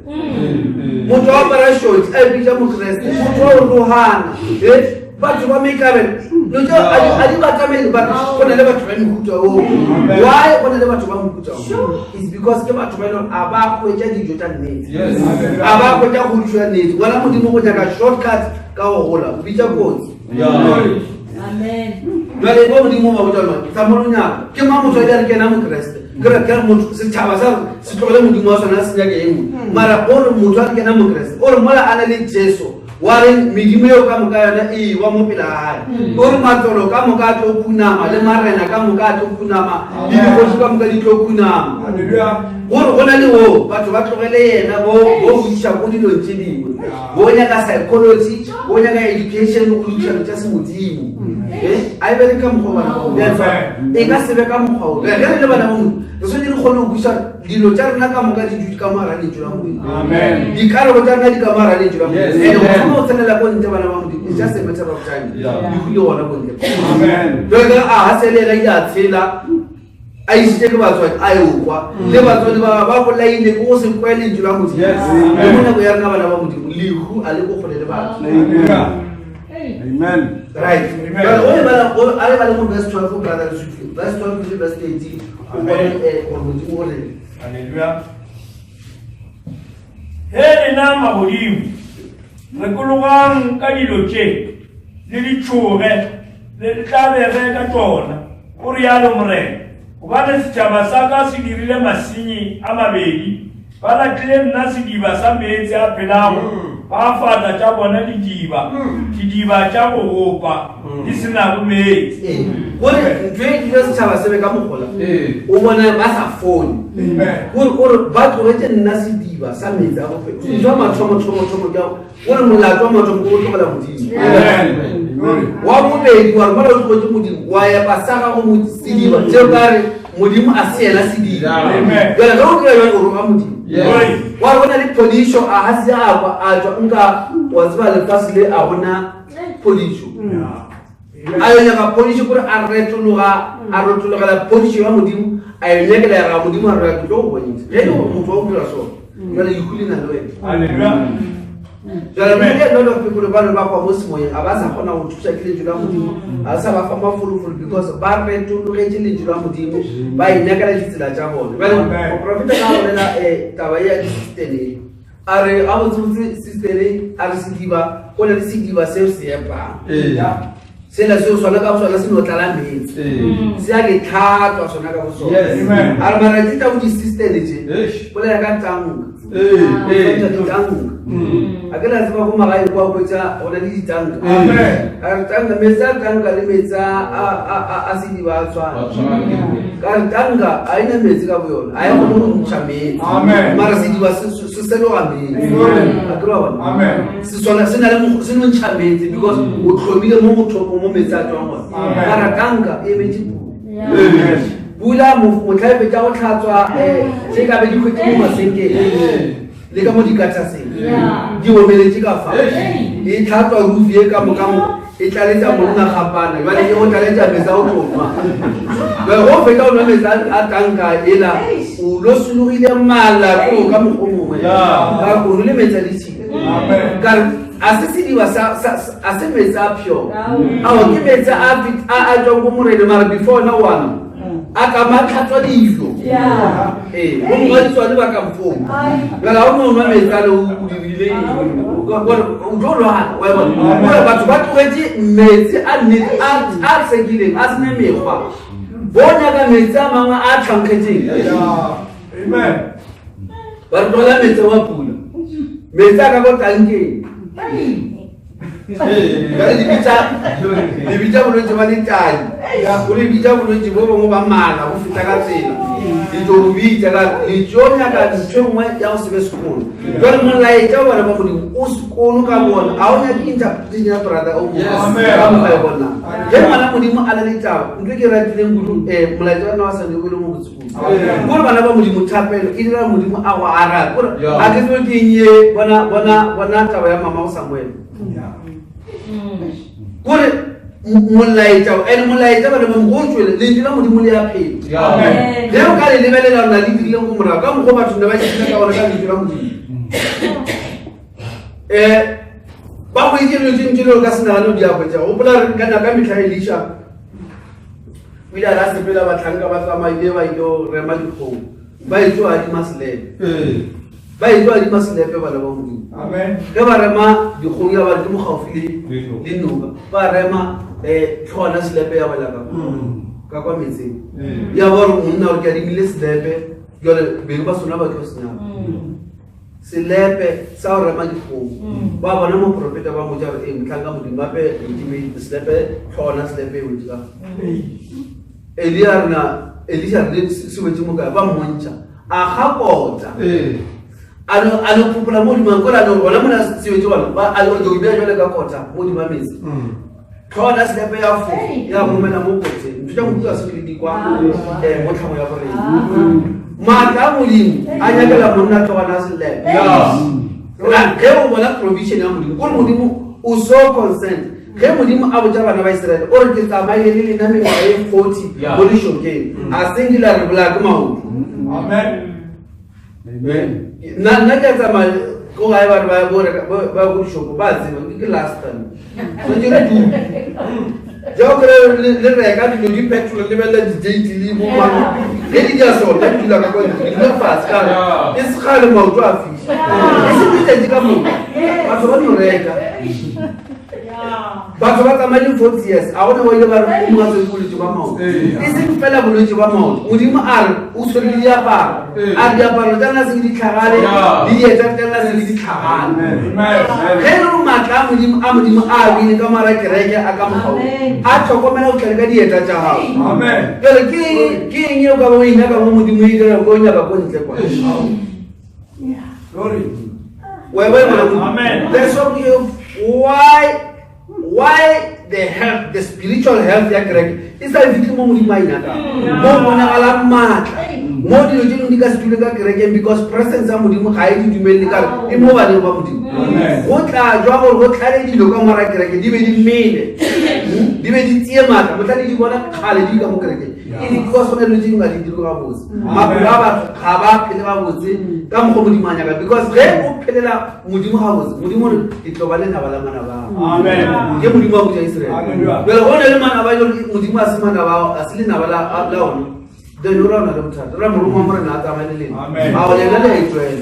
Motho wa apara shorts a ipitša Mokreste. Motho wa o rogana. Eh, batho ba maikabelo dilo tšeo a di batamele but go na le batho ba mehuta oo. Why go na le batho ba mohuta oo? Is because ke batho ba e leng a ba hwetša dijo tša nnete. A ba hwetša kgodišo ya nnete. Ngwana Modimo go nyaka shortcut ka go gola o bitša kotsi. Jwale kwa Modimo ba botša lona tsa mo nyaka ke mang motho a ile a re ke ena Mokreste ke re ke motho setšhaba sa se tlogele Modimo wa sona se nyake e nngwe mara o re motho a re ke ena Mokreste o re mola a na le Jesu wa re medimo eo ka moka yona e wa mo pele ga gae o re matlolo ka moka a tlo khunama le marena ka moka a tlo khunama le dikgoši ka moka di tlo khunama gore go na le wo batho ba tlogele yena bo bo iša ko dilong tše dingwe bo nyaka psychology bo nyaka education go lokiša dilo tša semodimo a e bere ka mokgwa bana e ka se be ka mokgwa o ge re le bana ba Modimo re swanetše re kgone go kwešiša dilo tša rena ka moka di dutše ka mo gara lentšu la Modimo. Dikarabo tša rena di ka mo gara lentšu la Modimo. And go thoma go tsenela ko ntle bana ba Modimo, it's just a matter of time. Lehu le gona ko ntle. Jwale ka a ha se le yena ile a tshela a isitše ke batswadi a yo kwa le batswadi ba ba bolaile ke go se kwe lentšu la Modimo. Le mo nako ya rena bana ba Modimo, lehu a le ko kgole le batho. Amen. Right. Amen. O lebala o a lebala mo verse 12 brother Lesuthu. Verse 12 le verse 13. O bone eh gore Modimo o re. Hallelujah. He lena magodimo, rekologang ka dilo tše le di tšhoge le tlabege ka tšona, o rialo Morena. Gobane setšhaba sa ka se dirile masenyi a mabedi, Ba lahlile nna sediba sa meetse a phelago, ba fata tša bona didiba, didiba tša go gopa di se nago meetse. Ee, gore ntho e dira setšhaba se be ka mogola o bone ba sa fone gore gore ba tlogetše nna sediba sa meetse a bophelo ntho ya mathomo thomo thomo ke gore molato wa mathomo ke go tlogela modimo wa bobedi wa re mola o tlogetše modimo wa epa sa gago sediba tšeo ka re modimo a se yena sediba jale ge o dira jale o roga modimo wa re go na le phodišo a ga se a kwa a tšwa nka wa tseba lefase le a gona phodišo a yo nyaka phodišo kore a retologa a retologela phodišo ya modimo a yo nyakela ya ga modimo a re ke tlo go bontšha ge e le gore motho wa go dira sona jale lehu le na le wena jale mme a lot of people ba ne ba kwa mo semoyeng ga ba sa kgona go thusa ke lentšu la modimo ga sa ba fa mafolofolo because ba retologetše lentšu la modimo ba inyakela ditsela tša bone jale moprofeta ka bolela um taba e ya disistene a re a botsebotse sistere a re sediba go na le sediba seo se epang sela seo sona ka sona se no tlala meetse se a ke tlhatswa sona ka bosona a re mara tse tsa bo di-system tse bolela ka tanka ditanka a ke la tseba ko magae kwa hwetsa go na le ditanka a re tanka metsi a tanka le metsi a sediba a tshwana ka re tanka a ena metsi ka boyona a ya kgone go ntšha metsi mara sediba se seloga metsi a ke ba bona se swana se na le se no ntšha metsi because o tlhomile mo mothopo mo metsi a tswang gone mara tanka e emetse pula pula motlha e fetsa go tlhatswa um tse ka be di kgwetse mo masenkeng le ka mo dikataseng di omeletse ka fa e tlhatswa rufi e ka moka mo e tlaletsa monna gapana jale e go tlaletsa metsi a o tlo nwa jale go fetsa o nwa metsi a tanka ela o lo sologile mala ko ka mokgwa mongwe ka o nole metsi a ditshila kare a se sediba a se metsi a pure ao ke metsi a a tswang ko morene mara before ona one a ka ma tlhatswa dijo ee bo mmaditswane ba kampong jale ga o ne o nwa metsi a le o dirile o tlo lwala wa bona gore batho ba tlogetse metsi a nnete a sekileng a sene mekgwa bo nyaka metsi a mangwe a tlhankgetseng ba re tlogela metsi wa pula metsi a ka ko tankeng Jwale le bitsa le bitsa bolwetse ba letadi o le bitsa bolwetse bo bongwe ba mala go feta ka tsela le tlo bo bitsa ka le tlo nyaka ntho e nngwe ya go se be sekolo jwale molaetša wa bana ba modimo o sekolo ka bona ga o nyake interpretation ya brother o ka moka e bonang ge ngwana modimo a na le taba ntho e ke ratileng kudu um molaetša wa nna wa sane o le mo botse kore bana ba modimo thapelo e dira modimo a go arabe kore a ke tsebe ke eng ye bona bona bona taba ya mama go samuele kore molaetša and molaetša bana ba go tswele lentšu la modimo le ya phela ge o ka le lebelela rona le dirileng go morago ka mokgwa batho ne ba šitla ka gona ka lentšu la modimo um ba go itse dilo tse ntši le ka se nagane o di a hwetša gopola re ka naka metlha elisha o ile a ra sepela batlhanka ba tsamaile ba ile rema dikgomo ba etso adima selepe ba etso adima selepe bana ba modimo ge ba rema dikgomo ya ba ke mo gaufi le noka ba rema um tlhona selepe ya wela ka ka kwa metseng ya ba gore monna gore ke adimile selepe jale beng ba sona ba tlo senyaka selepe sa go rema dikgomo mm. ba bona moprofeta ba moja gore ee motlhanka modimo gape selepe tlhona selepe e wetse ka mm. elia rena elisa re se wetse mo kae ba mmontšha a ga kota a no phopola mo godimo kore a no gona mona se wetse gona ba a no ke o bea jale ka kota mo godimo metsi mm. tlhona selepe ya fo ya romela mo kotseng ntho tša modimo ga se di kwa um mo tlhago ya goreng ah. Maatla a Modimo a nyakela monna tlogana a selele. Ge o bona provision ya Modimo, kore Modimo o so concerned. Ge Modimo a botša bana ba Israele, o re ke tsamaile le lena mengwaga ye 40 mo lešokeng, a seng ke la re bolaya ke maoto. Amen. Amen. Nna nna ke a tsamaya ko gae batho ba bo reka ba go dishopo ba tseba ke ke last time. So ke re tu. Ja o kry le reka dilo di petrol le bella di date le bo mang. Ge di ja so nna ke dula ka kwa ke dula fatshe ka re e se kgale maoto a fiša. E se letsatsi ka moka. Batho ba no reka. Batho ba tsamaile 40 years a gone ba ile ba re o mongwe a tshwere bolwetse ba maoto e seng fela bolwetse ba maoto modimo a re o tshwere le diaparo a re diaparo tsa nna se di tlhagale le dieta tsa nna se di tlhagale ge e le gore maatla a modimo a modimo a bile ka mara kereke a ka mokgwa a tlhokomela go tlale ka dieta tša gago jale ke ke eng e o ka ba o inyaka mo modimo e dira ko o nyaka ko ntle kwa Amen. That's what we why why the health the spiritual health ya kereke e sa fitlhe mo modimo a inyakang mo bonagalang maatla mo dilo tse dingwe di ka se dule ka kerekeng because presence ya modimo ga e di dumelele kare e mo baneng ba modimo go tla jwa gore go tlale dilo ka mora kereke di be di mele di be di tsie maatla motlhale di bona kgale di ka mo kerekeng e le because go na dilo tse dingwe ga di dire gabotse maphelo a batho ga ba phele gabotse ka mokgwa modimo a nyaka because ge o phelela modimo gabotse modimo re ke tlo ba lenaba la manaba ke modimo wa botsa israele jale go ne le manaba e le modimo a se manaba a se lenaba la one then o ra o na le bothata ra morongwa morena a tsamaye le lena ao lena le a itswela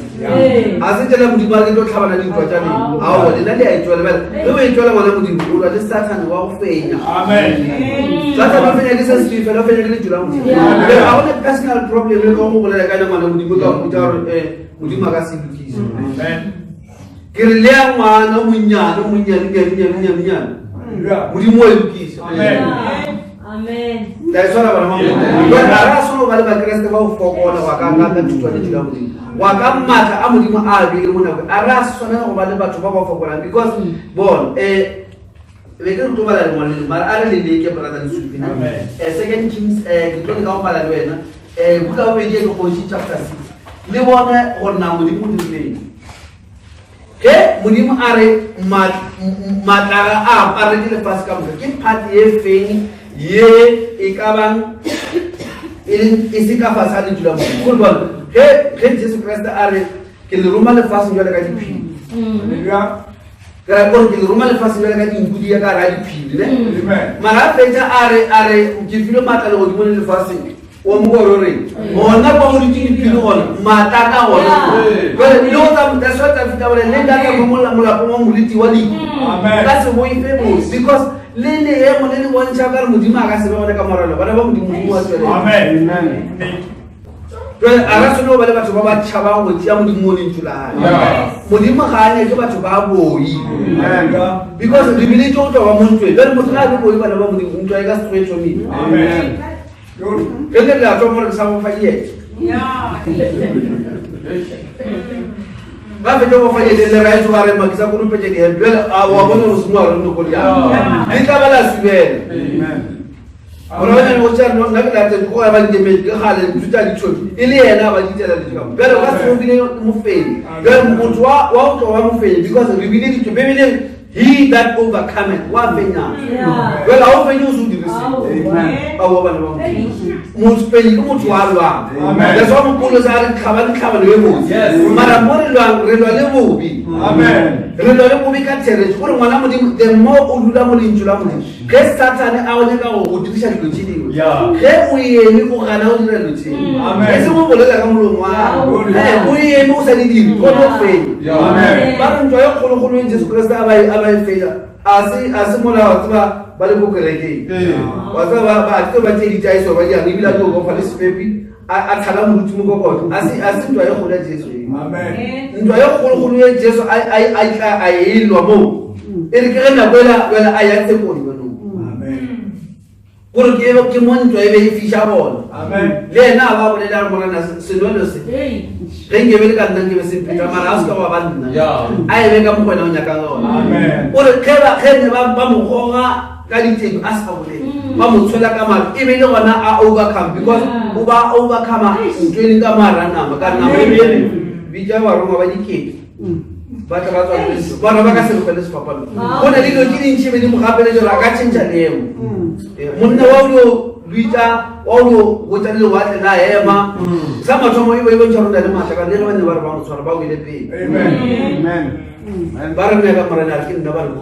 a se tsela modimo a ke tlo tlhabana dintwa tša lena ao lena le a itswela bjale ge o itswela ngwana modimo o lwa le sathane wa go fenya sathane o fenya ke se se fela o fenya ke lentšu la modimo ga go le personal problem e ka go bolela ka ena ngwana modimo ka go botsa gore um modimo a ka se lokise ke re le ya ngwana o monnyane o monnyane nyane nyane nyane nyane modimo wa e lokisa la e tshwara bana ba ga ra solo ba le bakeresete ba go fokola wa ka ka thuto ya lentšu la modimo wa ka maatla a modimo a beile mo nako a ra swanela go ba le batho ba ba fokolang because bon um be ke re tlo bala lengwalo le mara a re le leke brother lesupi second kings um ke tlo leka go bala le wena um buka bobedi e dikgoši chapter 6 le bone gore na modimo o dirileng ge modimo a re matlala a aparetse lefatshe ka moka ke part ye feng ye e ka bang e se ka fase ga lentšu la modimo gore bone ge ge jesu kriste a re ke le roma lefatsheng jwale ka diphiri ke ra gore ke le roma lefatsheng jwale ka dinku di ya ka ra diphiri ne mara a fetsa a re a re ke filwe maatla legodimo le lefatsheng wa mo gore reng gona kwa go dutse diphiri gona maatla ka gona jale le go tsa that's what Dafita bole le nka tla mo molapong wa moriti wa lehu ka se boife bose because le leemo le le bontšha ka re modimo a ka se be gone ka moralo bana ba modimo modimo wa tswelela jale a ra tshwane go ba le batho ba ba tšhabang go tšea modimo mo lentšu la gage modimo ga a nyake batho ba boi because re bile tse go tswa ba mo ntweng jale motho ga a le boi bana ba modimo ntwa e ka se tsoe thomile ge le re a tswa mo re sa go fa diete ba fetsa go fa diete le raetso ba re makisa konopetsa dihempe jale a wa bone go sengwa re nne ko diang le tla ba la subela gore ba nyane go tšea nna ke late go ya ba nkemedi ke gale ntho tša ditšhobi e le yena ba ditela le tšeka bjale ka se bile mofenyi bjale motho wa wa go tloga mofenyi because re bile ditšo bebele he that overcometh wa fenyang jale ga o fenye o se o dire selo aowa bana ba mofenyi ke motho wa lwang that's why mopolo sa re tlhaba ditlhabano e botse mara mo re lwang re lwa le bobi re lwa le bobi ka theretso gore ngwana modimo the more o dula mo lentšu la modimo ge satane a go nyaka go go diriša dilo tše dingwe ge o eme o gana go dira dilo tše e se go bolela ka molomo wa gago o eme o sa di dire o tlo fenya ba re ntwa e kgologolo e jesu kriste a ba e, e fenya a se mola wa tseba ba le ko kerekeng wa tseba ba tse ba tse ditaiso ba diang ebile a tlo bofa le sepepi a tlhala moruti mokokotlo a se ntwa e kgolo ya jesu e ntwa e kgologolo ye jesu a tla a elwa moo e re ke ge nako ela jale a ya tsekong jaanong gore ke mo ntwa e be e fiša bona le ena a ba bolela re morena senwelo se ge nkebe le ka nna nkebe se mpheta mara a se ka wa ba nna a e be ka mokgwena o nyakang gona o re ge ne ba mo goga. ka ditedu a sa bolele ba mo tshwela ka mare e be le gona a overcome because o ba overcome ntho e leng ka mara nama ka nama e be bitša barongwa ba dikete ba tla ba tswa bona ba ka se lokele sefapano go na le dilo tse dintšhi be di mo gapeletše gore a ka change leemo monna wa o dio bitša wa o dio botša le lewatle la ema sa mathomo e bo e bontšha gore o na le maatla ka le ge ba ne ba re ba mo tshwara ba wele pele ba re nna ka morena a re ke nna ba re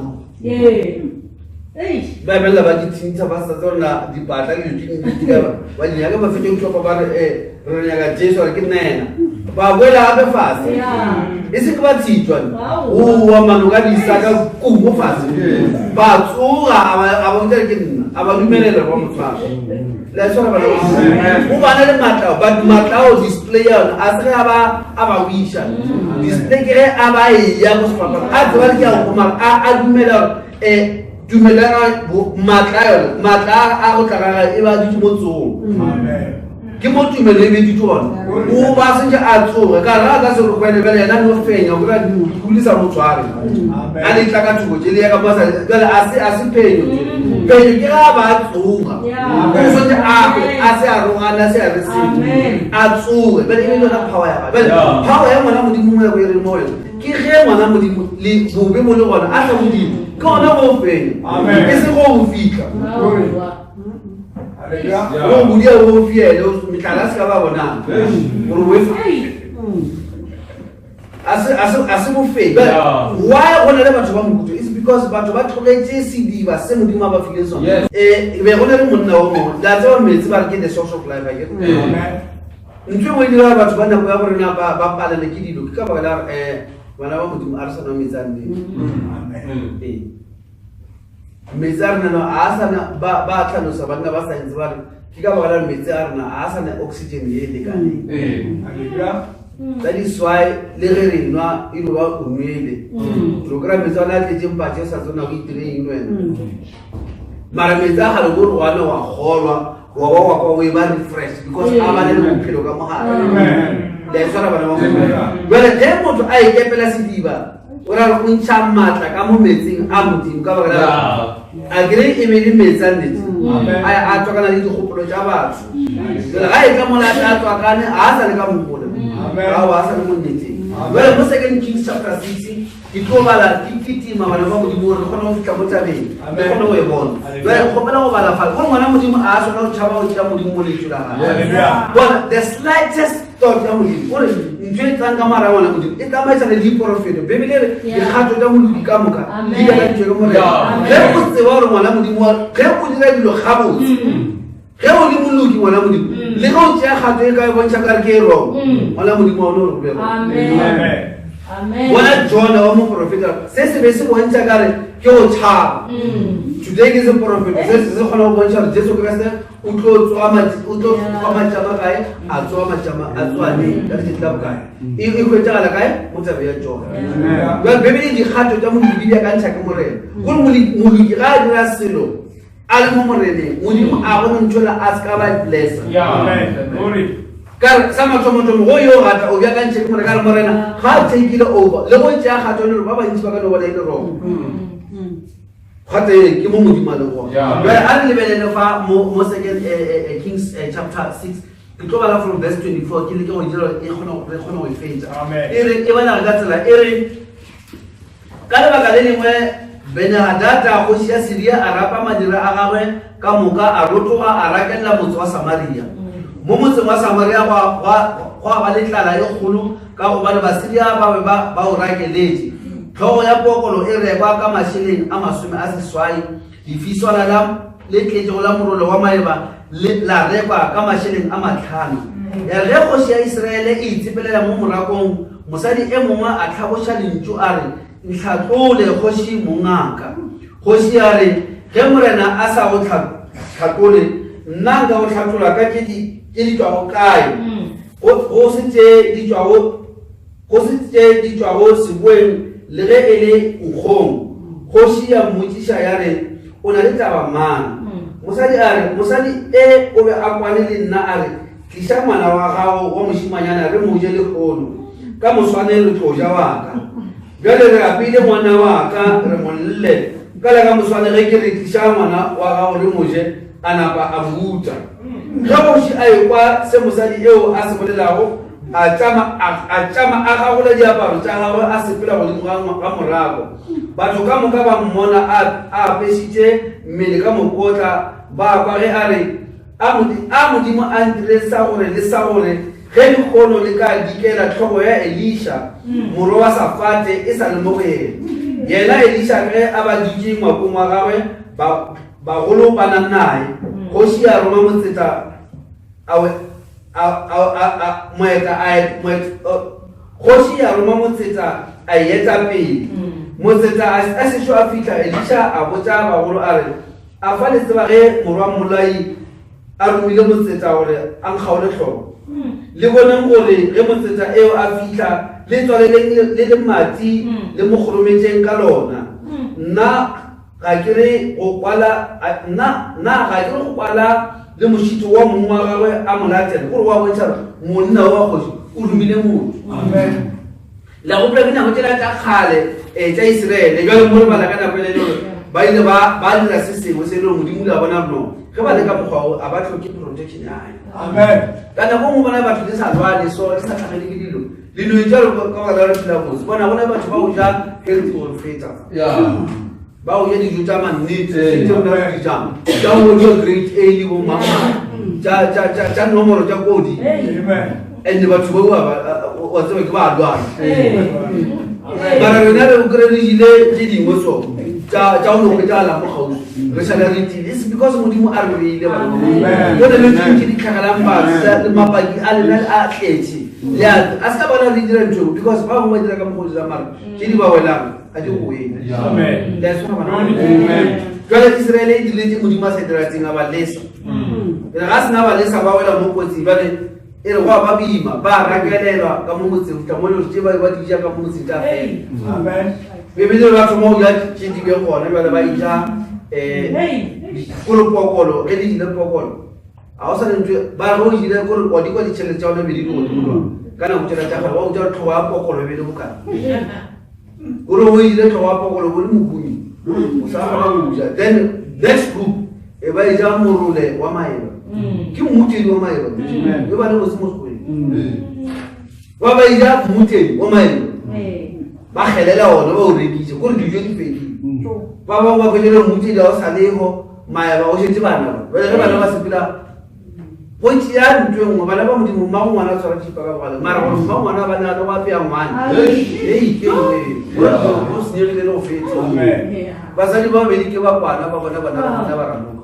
ba emelela ba dithintha ba sa tsona dipatla le dilo tse ba di nyaka ba fetše utlwa ba re eh re nyaka Jesu re ke nna ena ba boela gape fase e se ke ba tshitswa oa mano ka disaka kumo fase ba tsoga a ba botsa ke nna a ba dumelela ba motshwara la tshwara bana o bana le matla but matla o display yona a se ge a ba a ba wiša display ke ge a ba eya go sefapano a tseba le ke a go mara a dumela gore um tumelo ya maatla a yone maatla a go tla gaga e ba dutse mo tsogong ke mo tumelo e beditse gone o ba sentse a tsoge ka re a ka se re kwene bjale yena no fenya o kry-a dikuli sa mo tshware a le tla ka thoko tšele ya ka mo sa bjale a se a se phenyo phenyo ke ga ba tsoga o sentse a a se a rogana se a re se a tsoge bjale e be yona power ya gagwe bjale power ya ngwana modimo mo ya go e re mo wena ke ge ngwana modimo le bobe bo le gona a tla modimo ke gona go fenya e se go o fitlha go bodia o fiele metlala se ka ba bonang gore o e a se bofedi why go na le batho ba mokuto is because batho ba tlogetše sediba se modimo a ba file sone um be go na le monna o mongwe la tseba metsi ba re ke the source of life ake ntho e nngwe e dira batho ba nako ya borena ba palele ke dilo ke ka baka la um bana ba modimo a re sa nwa metsi a nnete ee metsi a rena no a sana ba ba tlhalosa banna ba science ba re ke ka baka la metsi a rena a sana oxygen ye e lekaneng tsa diswai le ge re nwa e no ba o nwele lo kry-a metsi a one a tletseng patše sa tsona o itire eng wena mara metsi a gale ko re wane wa kgolwa wa ba wa kwa o e ba refresh because a ba le le bophelo ka mogare le a tshwara bana ba modimo jale ge motho a ikepela sediba o ra re o ntšha maatla ka mo metsing a modimo ka baka la a kere e be le metsi a nnete a a tswakana le dikgopolo tša batho jale ga e tla mola a tswakane ga a sa le ka mogole ao a sa le mo nneteng jale mo second kings chapter 6 ke tlo bala ke kitima bana ba modimo gore re kgone go fitlha mo tabeng re kgone go e bona jale kgopela go bala fale gore ngwana modimo a tshwana go tšhaba go tšea modimo mo lentšu la gagwe bona the slightest thought ya modimo gore ntho e tlang ka mara ya ngwana modimo e tsamaisana le diporofeto bebele re dikgato tša moloki ka moka di beakantšwe ke morena ge o tseba gore ngwana modimo ge o dira dilo gabotse ge o le moloki ngwana modimo mm. le ge o tšea kgato e ka e bontšha kare ke e rong mm. ngwana modimo wa one gore go bona jona wa moporofeta se se be se bontšha kare ke go tšhaba mm. today ke seporofeto se se kgona go bontšha gore jesu kreste o tlo tsoa matšama kae a tsoa matšama a tsoa neng ka letšatši la bokae e, e hwetšagala kae mo tabe ya jona jale bebele dikgato tša moloki di beakantšha ke morena gore moloki ga a dira selo a le mo moreneng modimo a go ntšhola a se ka ba blessa ka re sa mathomothomo go yo gata o bjakantšhe ke more ka re morena ga a takeile over le go tšea kgato le gore ba bantši ba ka no bona e le wrong kgato e ke mo modimo a leng gona jale a re lebelele fa mo second eh, eh, eh, kings chapter 6 ke tlo bala from verse 24 ke leke go dira e kgone re kgone go e fetsa e re e bala ka tsela e re Ka lebaka le lengwe Benehadada kgoši ya Siria a rapa madira a gagwe ka moka, a rotoga a rakelela motse wa Samaria. Mo motseng wa Samaria gwa ba le tlala e kgolo ka gobane Basiria ba be ba o rakeletše. Hlogo ya pokolo e rekwa ka mašeleng a 80, lefiswana la le tletšego la morolo wa maeba la rekwa ka mašeleng a 5. Ya re ge kgoši ya Isiraele e itsepelela mo morakong, mosadi e mongwe a hlaboša lentšu a re, Ntlhatlole, kgoši mongaka. Kgoši ya re, Ge morena a sa go hlatlole, nna nka go hlatlola ka tše di tšwago kae? Go se tše di tšwago Go se tše di tšwago seboeng le ge e le nkgong. Kgoši ya mmotšiša ya re, O na le taba mang? Mosadi a re, Mosadi e o be a kwane le nna a re, Tliša ngwana wa gago wa mošimanyana re mo je lehono, ka moswane re tlo ja wa ka. Bjale re apeile ngwana wa ka re mo lle. Ka le ka moswane ge ke re tliša ngwana wa gago re mo je, a napa a mo uta. Ge kgoši a ekwa se mosadi eo a se bolelago, a tšama a, a tšama a gagola diaparo tša gagwe a sepela godimo ga, ga morako. Batho ka moka ba mmona a, a apešitše mmele ka mokotla, ba kwa ge a re, A, a Modimo a ntire sa gore le sa gore ge lehono le ka dikela hlogo ya Elisha morwa wa Safate e sa le mo go yena. Yena Elisha ge a ba dutše ngwakong wa gagwe, ba, bagolo ba na naye. Kgoši ya roma motseta a, a, a, a, a, moeta a, moeta, kgoši ya roma motseta a e eta pele. Motseta a, a sešo a fihla, Elisha a botša bagolo a re, A fa le tseba ge morwa mmolai a romile motseta gore a nkgaole hlogo? Le boneng gore ge motseta eo a fihla, le tswaleleng le lemati le mo kgorometšeng ka lona. Nna ga ke re go kwala, nna, nna ga ke re go kwala le mošito wa mong wa gagwe a mo latela. Gore wa bontšha gore monna wa kgoši o romile motho. Amen. La gopola ke nako tšela tša kgale um tša Isiraele. Bjale mo re bala ka nako ele gore ba ile ba ba dira se sengwe se e le gore Modimo o ile a bona gore no ge ba le ka mokgwa o a ba tlhoke protection ya hae. Amen. Ka nako nngwe bona batho le sa lwale so le sa tlhagele ke dilo le no etša ka baka la gore phela botse. Bona gona batho ba go ja healthy go feta. Ba go ja dijo tša mannete Ee. tše rena re di jang tša go ja grade A le bo mama tša tša tša tša nomoro tša kodi. Amen. And batho ba wa tseba ke ba lwala. Mara rena re kry re jile tše dingwe so tša tša go no hwetšagala mo kgauswi re šala re tiile. It's because Modimo a re beile bana ba Modimo. Amen. Go na le tše dintši di tlhagalang batho le mapaki a lena a tletše. Le a a se ka bona re dira ntho because ba bangwe ba dira ka mokgwa o dira mara tše di ba welang ga di go wele. Amen. Le a tshwana bana ba Amen. Modimo. Jwale Israele e dirile tše Modimo a sa diratseng a ba lesa. Pele ga sena ba lesa ba wela mo kotsing jwale e re go a ba boima ba rakelelwa ka mo motseng fihla mo le gore tše ba ba di ja ka mo motseng tša fela. Amen. Bebele ba thoma go ja tše di be gona jwale ba ija um kore pokolo ge di jile pokolo ga o sa le ntho ba re o jile kore wa di kwa ditšhelete tša gona be di le godimo jwang ka nako tšela tša gale wa botša gore tlhogo ya pokolo e be le bokae kore o ile tlhogo ya pokolo bo le mohumi o sa kgona go ja then next group e ba e ja morole wa maeba ke mmutedi wa maeba e ba le botse mo sekgweng ba ba e ja mmutedi wa maeba ba kgelela ona ba o rekise kore dijo di fedile ba bangwe ba kwelele mmutedi ga o sa lego maeba o šetse bana ba bjale ge bana ba sepela go tšea ntho e nngwe bana ba modimo mmago ngwana a tshwara thipa ka bogale mara gore mma ngwana ba na le go apea ngwana ei ke nngwe go senyegile le go feta Amen. basadi ba babedi ke ba kwana ba bona bana ba bona ba raloka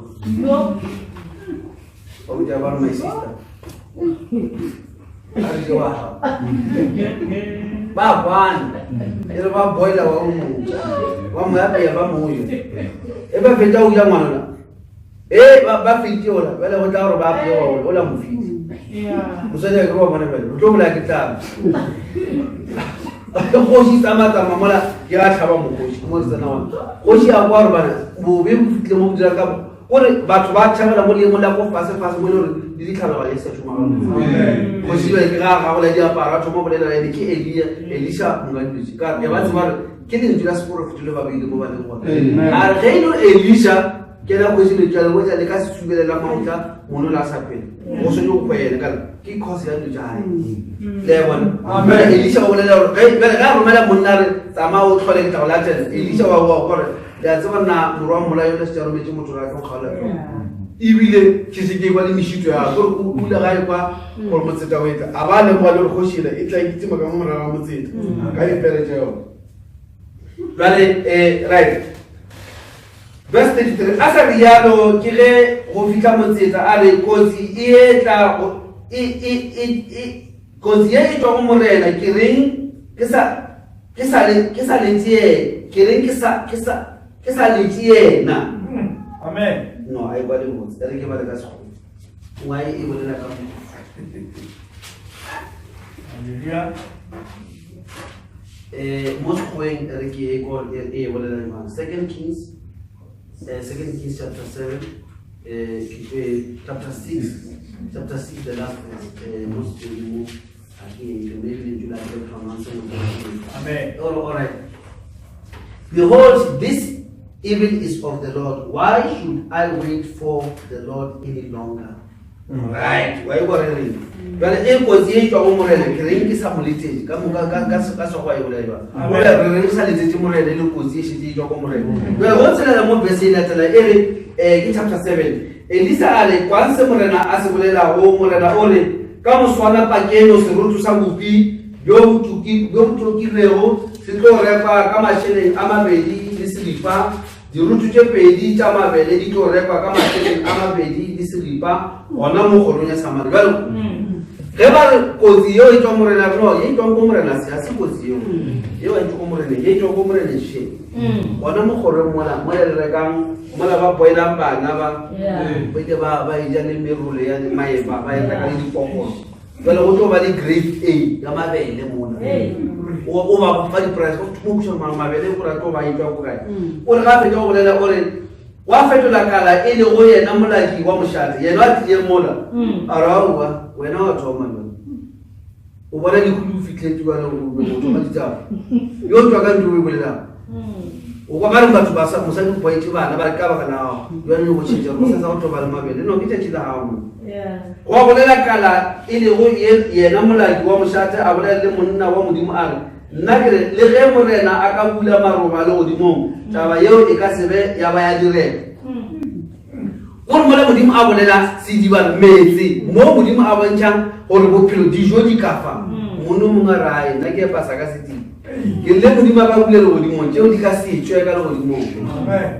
ba botša ba re my sister a re ke wa gago ba kwana e re ba boila wa o mongwe wa mo apea ba moja e ba fetša go ja ngwana ee ba ba feditše ola bjale go tla gore ba apeye wa ola ola mo fitse mosadi a ke wa bona bjale o tlo bolaya ke tlala kgoši tsamatsamma mola ke a tlhaba mokgoši ke mo re tsena gona kgoši a kwa gore bana bobe bo fitlile mo bo dira ka gore batho ba tšhabela mo leemo la ko fasefase mo e le gore le ditlhaloganyo di sa šoma gabotse kgoši bjale ke ga a gagola diaparo a thoma bolela ene ke elia elisha monga dilo tše ka ya ba tseba gore ke lentswe la seporofeto le ba beile mo ba leng gona a re ge e le elisha ke la kgoši le tšwale botša le ka se subelela maotla mono la sa pele go swanye go kgwele ka ke cause ya dilo tša gae le a bona bjale elisha o bolela gore ge bjale ge a romela monna re tsamaya o tlhole ke tla go latela elisha wa boa gore le a tseba nna morwa wa mmolai yole se rometse motho ra tlo kgaola tlhogo ebile ke se ke kwa le mešito ya gore o ule gae kwa gore motseta o etla a ba lemoga le gore kgoši ela e tla kitima ka mo morago ga motseta ka dipere tša yone bjale um right Verse 33, a sa rialo ke ge go fihla motseta a re kotsi e etla e, e, e, e, kotsi ye e tšwa go morena ke reng ke sa ke sa le ke sa le tšee ke reng ke sa ke sa ke sa le tšeena Amen. no a e kwale botse e re ke bale ka sekgowa ngwae e bolela ka mo Hallelujah. Eh, mo sekgoweng re ke e ko e e bolela jwang second kings eh, second kings chapter 7 eh, ke eh, chapter 6 chapter 6 the last verse eh, mo sekgoweng mo a ke ke maybe lentswe la ke pronounce mo Amen. all, all right behold this Evil is of the Lord. Why should I wait for the Lord any longer? Right, wa e kwa re reng? Jwale e kotsi e tswa go Morena, ke reng ke sa mo letetse? Ka moka ka ka ka sekgowa e bolela jwang? Jwale re reng sa letetse Morena e le kotsi e šetse e tswa go Morena. Jwale go tshelela mo verse e latela e re eh ke chapter 7. Elisa a re kwang se Morena a se bolelago, Morena o re ka moswana pakeno seroto sa bupi bjo bo tokilwego se tlo rekwa ka mašeleng a mabedi le seripa, dirutu tše pedi tša mabele di tlo rekwa ka mašeleng a mabedi le seripa gona mo kgorong ya Samaria. Bjale ge ba re kotsi yeo e tswa Morena, no ye e tswang ko Morena se ga se kotsi yeo, yeo e tswa ko Moreneng, ye e tswa ko Moreneng še gona mo kgorong mola mola le rekang mola ba boilang bana ba ba ile ba ba eja le merole ya maeba ba e reka le dipokolo. Jale go tlo ba le grade A ya mabele mona. O ba fa di-price, o thoma go mara mabele gore a tlo ba etšwa ko kae. O re ga fetša go bolela o re wa fetola kala e lego yena molaki wa mošate, yena a tlileng mola. A re aowa, wena wa thoma jwale. O bona lehu le o fitlhetše jwale o thoma ditaba. Yo tšwa ka ntho o e bolelang. O kwa ba re batho ba sa mosadi o boetse bana ba re ka baka la gago jwale le go tšhetša go sa go tlo ba le mabele no ke tšatši la gago mo. Gwa bolela kala e lego yena molaki wa mošate a bolela le monna wa Modimo a re, Nna ke re, le ge Morena a ka bula maroba legodimong, taba yeo e ka se be ya ba ya direga. Gore mola Modimo a bolela sediba meetse, mo Modimo a bontšhang gore bophelo dijo di ka fa, monna o mongwe a re, Ai, nna ke epa sa ka sediba. Ke le Modimo a ka bula legodimong, tšeo di ka se tšwe ka legodimong.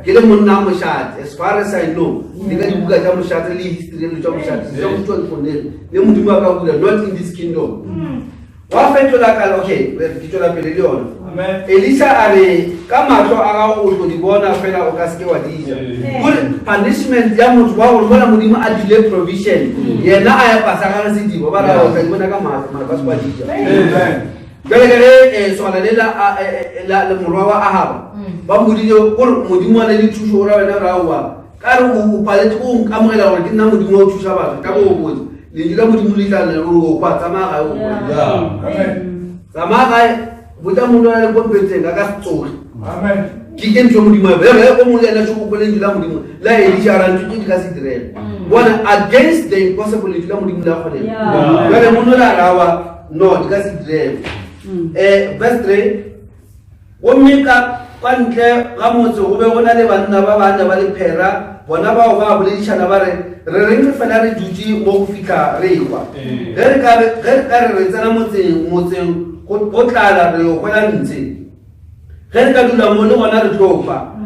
Ke le monna wa mošate, as far as I know, le ka dibuka tša mošate le history le tša mošate, tša go tšwa difoneng, le Modimo a ka bula, not in this kingdom. Wa fetola ka, okay, ke tšwela pele le yona. Elisa a re, ka mahlo a gago o tlo di bona, fela o ka se ke wa di ja. Kore punishment ya motho wa gore mola Modimo a dile provision, yena a ya pasa gage sediba, ba ra o tla di bona ka mahlo, mara ba se wa di ja. Bjale ka ge eh, swana le la, eh, eh, la, la morwa wa Ahaba mm. ba mmodile gore Modimo wa ne le thušo o ra wena ra oa ka re o paletse o nkamogela gore ke nna Modimo wa o thuša batho ka bo botse lentšu la Modimo le tla le gore o kwa tsamaya gae o tsamaya gae botsa motho a le ko mpetseng a ka se tsoge ke ke ntho Modimo a bere o mongwe le ena tšho go lentšu la Modimo la Elisha ra ntho tse di ka se direla mm. bona against the impossible lentšu la Modimo la kgonega jale motho la rawa No, di ka se direge. Eh, verse 3. Gomme ka kwa ntle ga motse go be go na le banna ba bane ba lephera, bona bao ba boledišana ba re, Re reng re fela re dutše mo go fihla re ehwa? Ge re ka re ge re ka re re tsena motseng, motseng go go tlala re yo hwela ntshe. Ge re ka dula mo le gona re tlo hwa.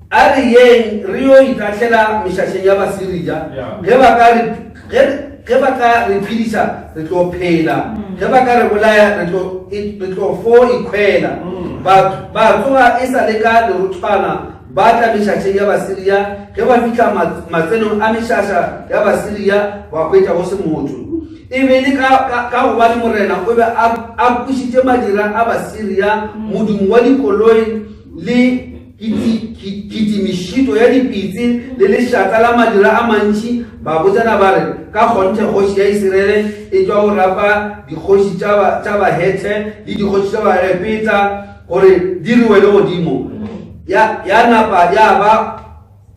A re yeng re yo itahlela mešašeng ya Basiria. Ge ba ka re ge ge ba ka re phediša re tlo phela, ge ba ka re bolaya re tlo e, re tlo fo ikhwela. Ba ba tsoga e sa le ka lerothwana ba tla mešašeng ya Basiria. Ge ba fihla matsenong a mešaša ya Basiria ba hwetša go se motho. E be e le ka, ka, ka gobane Morena o be a, a kwešitše madira a Basiria modumo wa dikoloi le kitimišito ya dipitsi le lešata la madira a mantši. Ba botšana ba re, Ka kgonthe kgoši ya Isiraele e tšwa go rapa dikgoši tša, tša Bahethe le dikgoši tša Baegepeta gore di re wele godimo. Ya, ya napa ya ba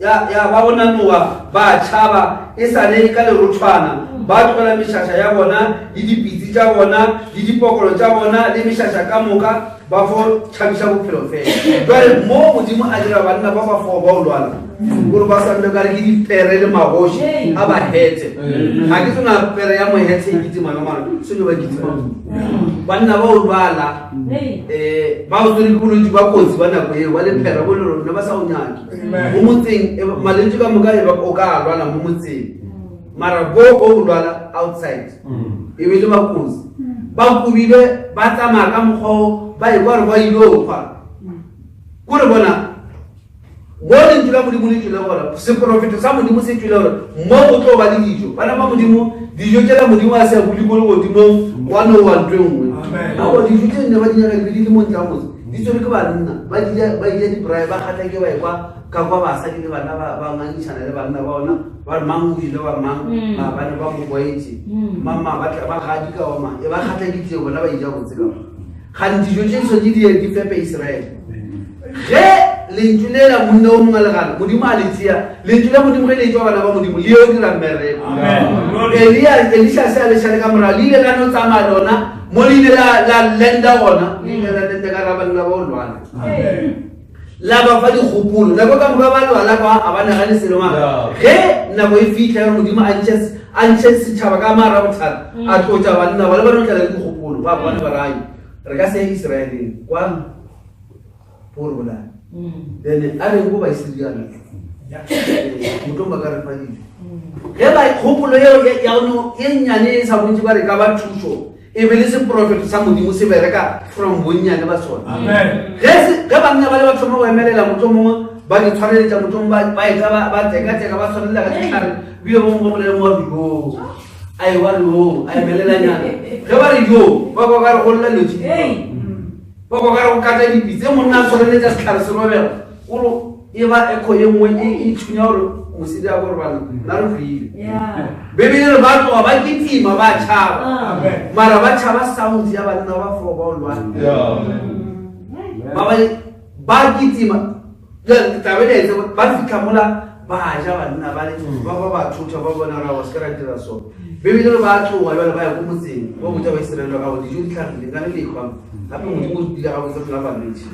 Ya, ya ba go nanoga, ba tšhaba, e sa le ka lerothwana, ba tlogela mešaša ya bona, le dipitsi tša bona, le dipokolo tša bona, le mešaša ka moka, ba fo tšhabiša bophelo fela. Jwale mo Modimo a dira banna ba ba fo ba o lwala, gore ba sa nne ka re ke dipere le magoši a ba hetse. Ga ke tsona pere ya mohetse e kitima ka mara, se no ba kitima. Banna ba o lwala, eh, ba o tswere ke bolwetši ba kotsi ba nako eo, ba lephera bo le rona ba sa o nyake. Mo motseng e, malwetse ka moka e o ka a lwala mo motseng, mara bo o lwala outside e be le bakozi ba kobile ba tsamaya ka mokgwa o ba ekwa gore ba ile o kgwa kore bona mo lentšu la Modimo le tšwele gona, seprofeto sa Modimo se tšwele gore mo go tlo ba le dijo. Bana ba Modimo, dijo tšela Modimo a se a bule ko legodimong wa no wa ntho e nngwe. Ao dijo tše nne ba di nyaka di be di le mo ntle ga motse, di tshwerwe ke banna ba dija ba ija dibrae ba kgatla ke ba ekwa ka kwa basadi le bana ba ba ngangišana le banna ba ona ba re mang o ile wa mang mm. maabane ba mo boetse mm. mama ba tla ba gadi ka wa mang e ba kgatla ke tseo bona ba ija botse ka gantsi dijo tše di swanetše di di fepe Israele ge lentšu le la monna o mongwe legale modimo a le tšea lentšu la modimo ge le etšwa bana ba modimo le yo dira mmereko elia elisa se a le šale ka morago le ile la no tsamaya lona mo le ile la lenda gona le ile la lenda ka ra banna ba o lwana la ba fa dikgopolo nako ka moka ba lwala kwa a ba nagane selo mara ge nako e fitlha gore modimo a ntšhe setšhaba ka mara bothata a tlotša banna ba le ba no tlala le dikgopolo ba bone ba rai re ka se israeleng kwa gore bolaya then a reng ko baisiriana motho ba ka re fa dijo ge ba kgopolo eo ya no e nnyane e sa bontši ba re ka ba thuso e be le seprofeto sa modimo se bereka from bonnyane ba sone ge banna ba le ba thoma go emelela motho mongwe ba di tshwareletša motho mongwe ba etla ba tekateka ba tshwarelela ka setlhare bile bo mongwe bolele mo re yo a e wa re yo a emelelanyana ge ba re yo ba kwa ka re go lla lotši ba kwa ka re go kata dipitse monna a tshwareletša setlhare se robega ore e ba echo ye nngwe e e thunya gore mosedi a gore bana nna re hwile bebele re ba tloga ba kitima ba tšhaba mara ba tšhaba sound ya banna ba fo ba o lwana ba ba kitima tabele ba fitlha mola ba ja banna ba le ba ba ba thotha ba bona ra wa se ka ra dira so bebele re ba tloga jale ba ya ko motseng ba botsa ba iseraele ga gore dijo di tlhagile ka le lekgwa gape modimo o dile gabotse rena balwetse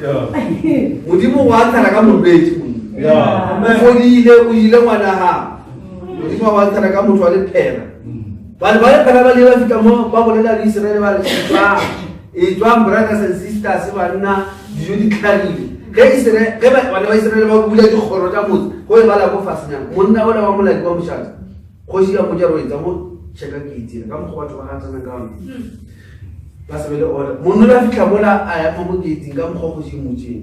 modimo o antshana ka molwetse o fodile o ile ngwana gago modimo wa antshana ka motho wa lephera bane ba lephera ba le ba fitlha mo ba bolela le iseraele ba re etswang etswang brothers and sisters banna dijo di tlhagile ge ge bana ba iseraele ba bula dikgoro tša motse go e bala ko fasenyana monna ola wa molaki wa mošata kgoši ya mmotša gore etsa mo checka ke itsela ka mokgwa batho ba ratana ka one ba se be le order monna la fitlha mola a ya mo moketsing ka mokgwa kgoši e motseng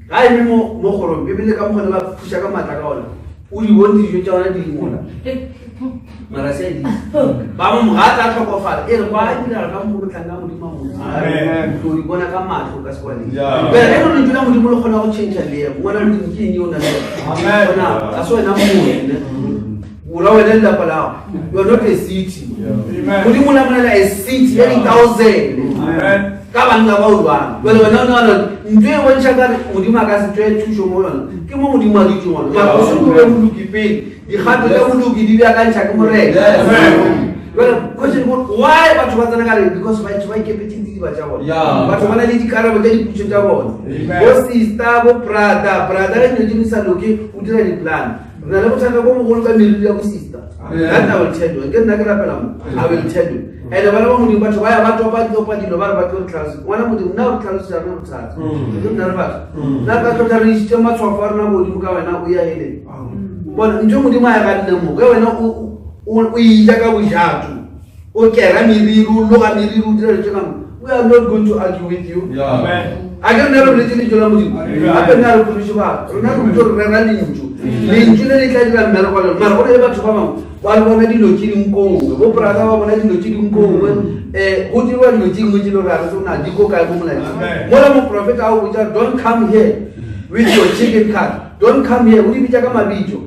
ga eme mo mo kgorong bebele ka mokgwa ne ba phuša ka maatla ka ona o di bone dijo tša ona di le mola mara se di ba mo ga tla tlhokofala e re kwa dira ka mokgwa motlhang ka modimo a motse o di bona ka matlho ka sekwaneng bjale ge lentšu la modimo le kgona go change leemo ngwana modimo ke eng yo o nang le yona ga se wena mongwe o ra wena lelapa lago you are not a city modimo la molela a city ya di-thousand ka banna ba o jwang jale wena o nagana ntho e bontšha ka re modimo a ka se tswe thušo mo yona ke mo modimo a ditse gona mara o se o moloki pele dikgato tsa boloki di beakantšha ke morena jale question gore why batho ba tsena ka re because batho ba ikepetse didiba tša bona batho ba na le dikarabo tša diputšo tša bona bo sister bo brother brother ge dilo tse di sa loke o dira di-plan re na le bothata bo bogolo ka meriri ya bosista that I will tell you ke nna ke rapela mo I will tell you and bana ba modimo batho ba ya ba topa topa dilo ba re ba tlo re tlhalosa ngwana modimo nna o re tlhalosetsa rena bothata ke nna re batho nna ka tlotla re isitse matshwafo a rena godimo ka wena o ya heleng bona ntho modimo a ya ka nne mo ge wena o ija ka bojato o kera meriri o loga meriri o dira dilo tse ka we are not going to argue with you a ke rena re boletse lentšu la modimo gape nna re phološe batho rena re botse re rera lentšu lentšu le le tla dira mmereko lone mara go na le batho ba bangwe ba bona dilo tse dingwe ko nngwe bo brother ba bona dilo tse dingwe ko nngwe um go dirwa dilo tse dingwe tse le gore a re se na di ko kae mo molaetseng mola moprofeta a o botsa don't come here with your chicken card don't come here o di bitša ka mabitso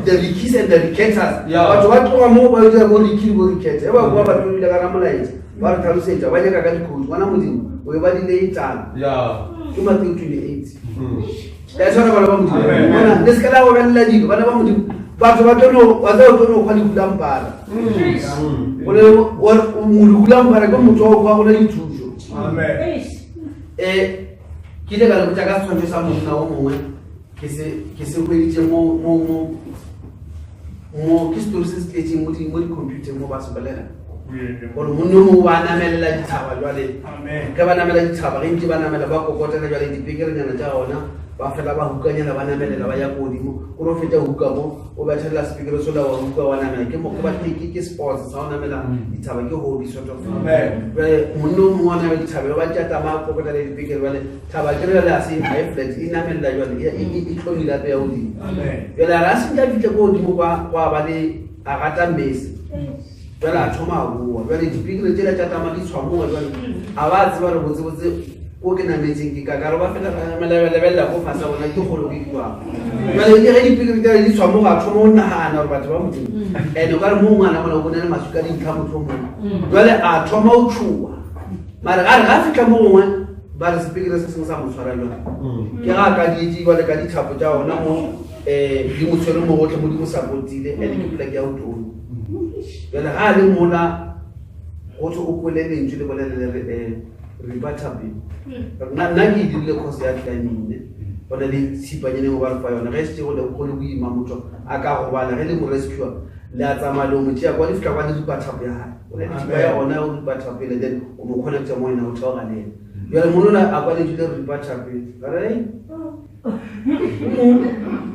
the rikis and the riketas batho ba tloga mo ba dira bo riki le bo rikete e ba boa ba tlo ka ramolaetsa ba re tlhalosetsa ba nyaka ka dikgosi ngwana modimo o e ba dile e tsala ke mateo 28 ya tshwana bana ba modimo bona le se ka la obelela dilo bana ba modimo batho ba tlo wa tseba tlo no kgwa lekulampara molekulampara ke motho wa go kgwa gona dithuso um ke ile ka le botša ka setshwantsho sa monna o mongwe ke se ke se hweditše mo mo mo mo ke setori se se tletseng mo di mo di-computer mo ba se bolela gore monna o mongwe ba namelela dithaba jwale ge ba namela dithaba ge ntse ba namela ba kokotela jwale dipekerenyana tša gona ba fela ba hukanyana ba namelela ba ya ko godimo o re feta huka mo o bethelela sepekere sola wa huka wa namela ke mo ba ke ke sports sa o namela dithaba ke hobby sort of jwale monna o mongwe wa namela dithaba ba tša tama kokotela dipekere jwale thaba ke re a se ga e flat e namelela jale e tlhomile ape ya godimo jale a re a senke a fitlhe ko godimo kwa ba le a gata mmese jale a thoma a boa jale dipikire tsela tša tama di tshwamoga jale a ba tseba re botsebotse ko ke nametseng ke kakare ba fela lebelela ko fasa bona ke kgolo ke kwang jale ke ge dipikire tsela di tshwamoga a thoma o nagana gore batho ba modimo and o ka re mo ngwana mola o bone le masuka dintlha motlho mongwe jale a thoma o tshoa mare ga re ga fitlha mo gongwe. Ba re sepekere se sengwe sa mo tshwara jang? Ke ga a ka dietše jwale ka dithapo tša ona mo um di mo tshwere mo gotlhe mo di mo sapotile and ke poleke ya go tona. Jale ga a le mola go thwe o kwele lentswe le bolela le re um ripa thapo e. Nna nna ke e dirile course ya climbing ne. Go na le tshipanyana e ba re fa yona ge setse go le go le boima motho a ka gobala ge le mo rescue le a tsamaya le o mo tšea kwa le fihla kwa le ripa thapo ya gae. O na le thipa ya gona o ripa thapo ele then o mo connecta mo yena o theoga le ena. Jale monola a kwa lentswe le re ripa thapo e. Ka re "Ei,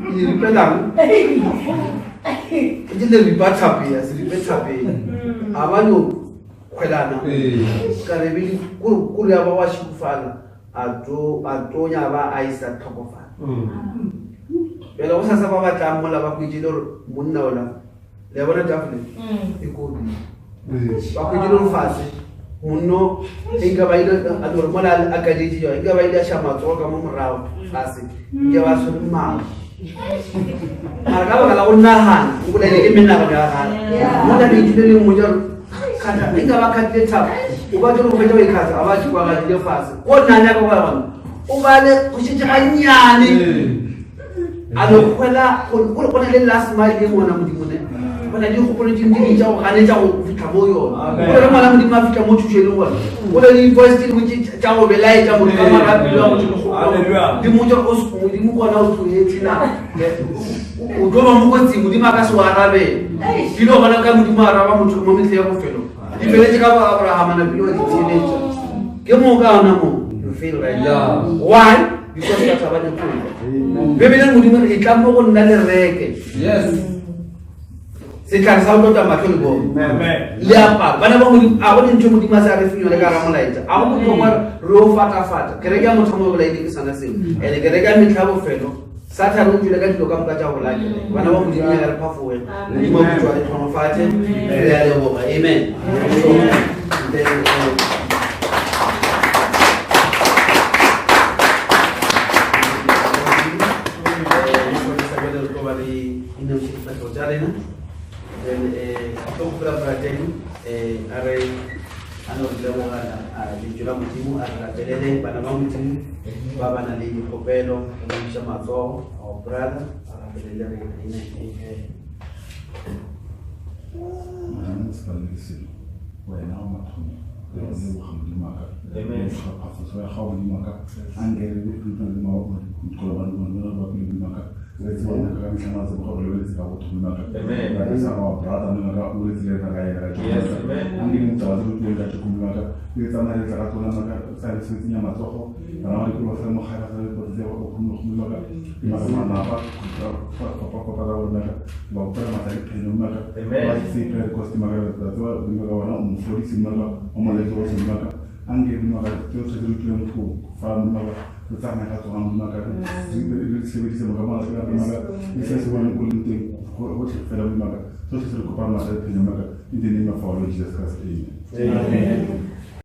ke le ripelang ke le ripa thapo ya se ripe thapo e. A ba yo kgwelana ka re be kore ya ba wa šikufala a to a tonya ba a isa tlhokofala. Jale go sasa ba batlang mola ba hwetše le gore monna ola le a bona tafole e kobi ba hwetše le gore fase monno e nka ba ile a gore mola a kaditše jang nka ba ile a ša matsogo ka mo morago fase nke ba tshwere mao mara ka baka la go nagana o bolele ke menagano ya gage mona le itule le mmotsa gore kgatha e nka ba kgatile thapo o ba tsere go fetsa go ikgatha a ba tšikwagadile fase ko nanya ka go ya gona o bale go šetše gannyane a no kgwela gore go na le last mile e ngwana modimo ne go na le dikgopolo tse dingwe tša go ganetša go fitlha mo yona go le ngwana modimo a fitlha mo thušo e leng gone go na le di-voice tse dingwe tša go belaetša motho ka mara pelo ya motho le di mmotsa modimo kona o tloetse na o tlo ba mo kotsing modimo a ka se o arabele dilo gona ka modimo a araba motho mo metlhe ya bofelo di feletse ka bo abrahama na pele wa di theeletša ke mo ka ona mo you feel right why because batho ba nyako bebele modimo re tla mo go nna le reke setlhare sa go tlotsa matlho le bone le aparo bana ba modimo a go le ntho modimo a sa re feng yone ka ra molaetsa a go botlhokwa re o fatafata kereke ya motho mo bolaile ke sona seo and kereke ya metlha bofelo sathane o tswile ka dilo ka moka tša go bolaya kereke bana ba modimo nyaka re phafoge modimo a putswa le tlhonofatše re a leboga amen so then a re a no re leboga lentšu la modimo a re rapelele bana ba modimo ba ba na le dikgopelo go iša matsogo our brother a rapelele rena amen wena wa mathomo re go leboga modimo wa ka phafoso ya gago modimo wa ka a nke re rutwa le makolobane modimo wa ka re tseba ka ka metlha matsebo ga bolebeletse ka botho modimo wa ka re sa wa brother modimo wa ka o boletse le rena ka yena ka a nke ditaba tse rutileng ka tšeko modimo wa ka le tsamaya le tla ka tsona maka sa re sebetseng ya matsogo bana ba dikolo ba sa le mogare ba sa le kotsi tse go modimo wa ka ke malapa fapafapa ka bona ka ba kopela matla le phenyo maka ba se prayer request maka ba tseba modimo ka bona o mofodisi maka o moletse go se maka a nke modimo ka tsotlhe tse di tlileng go fa modimo ka re tsamaya ka tsona modimo ka re sebedise moka mo lapeng a maka le se se boneng ko leng teng gotlhe fela modimo ka tsotlhe tse re kopang matla le phenyo maka in the name of our Lord Jesus Christ amen. Amen.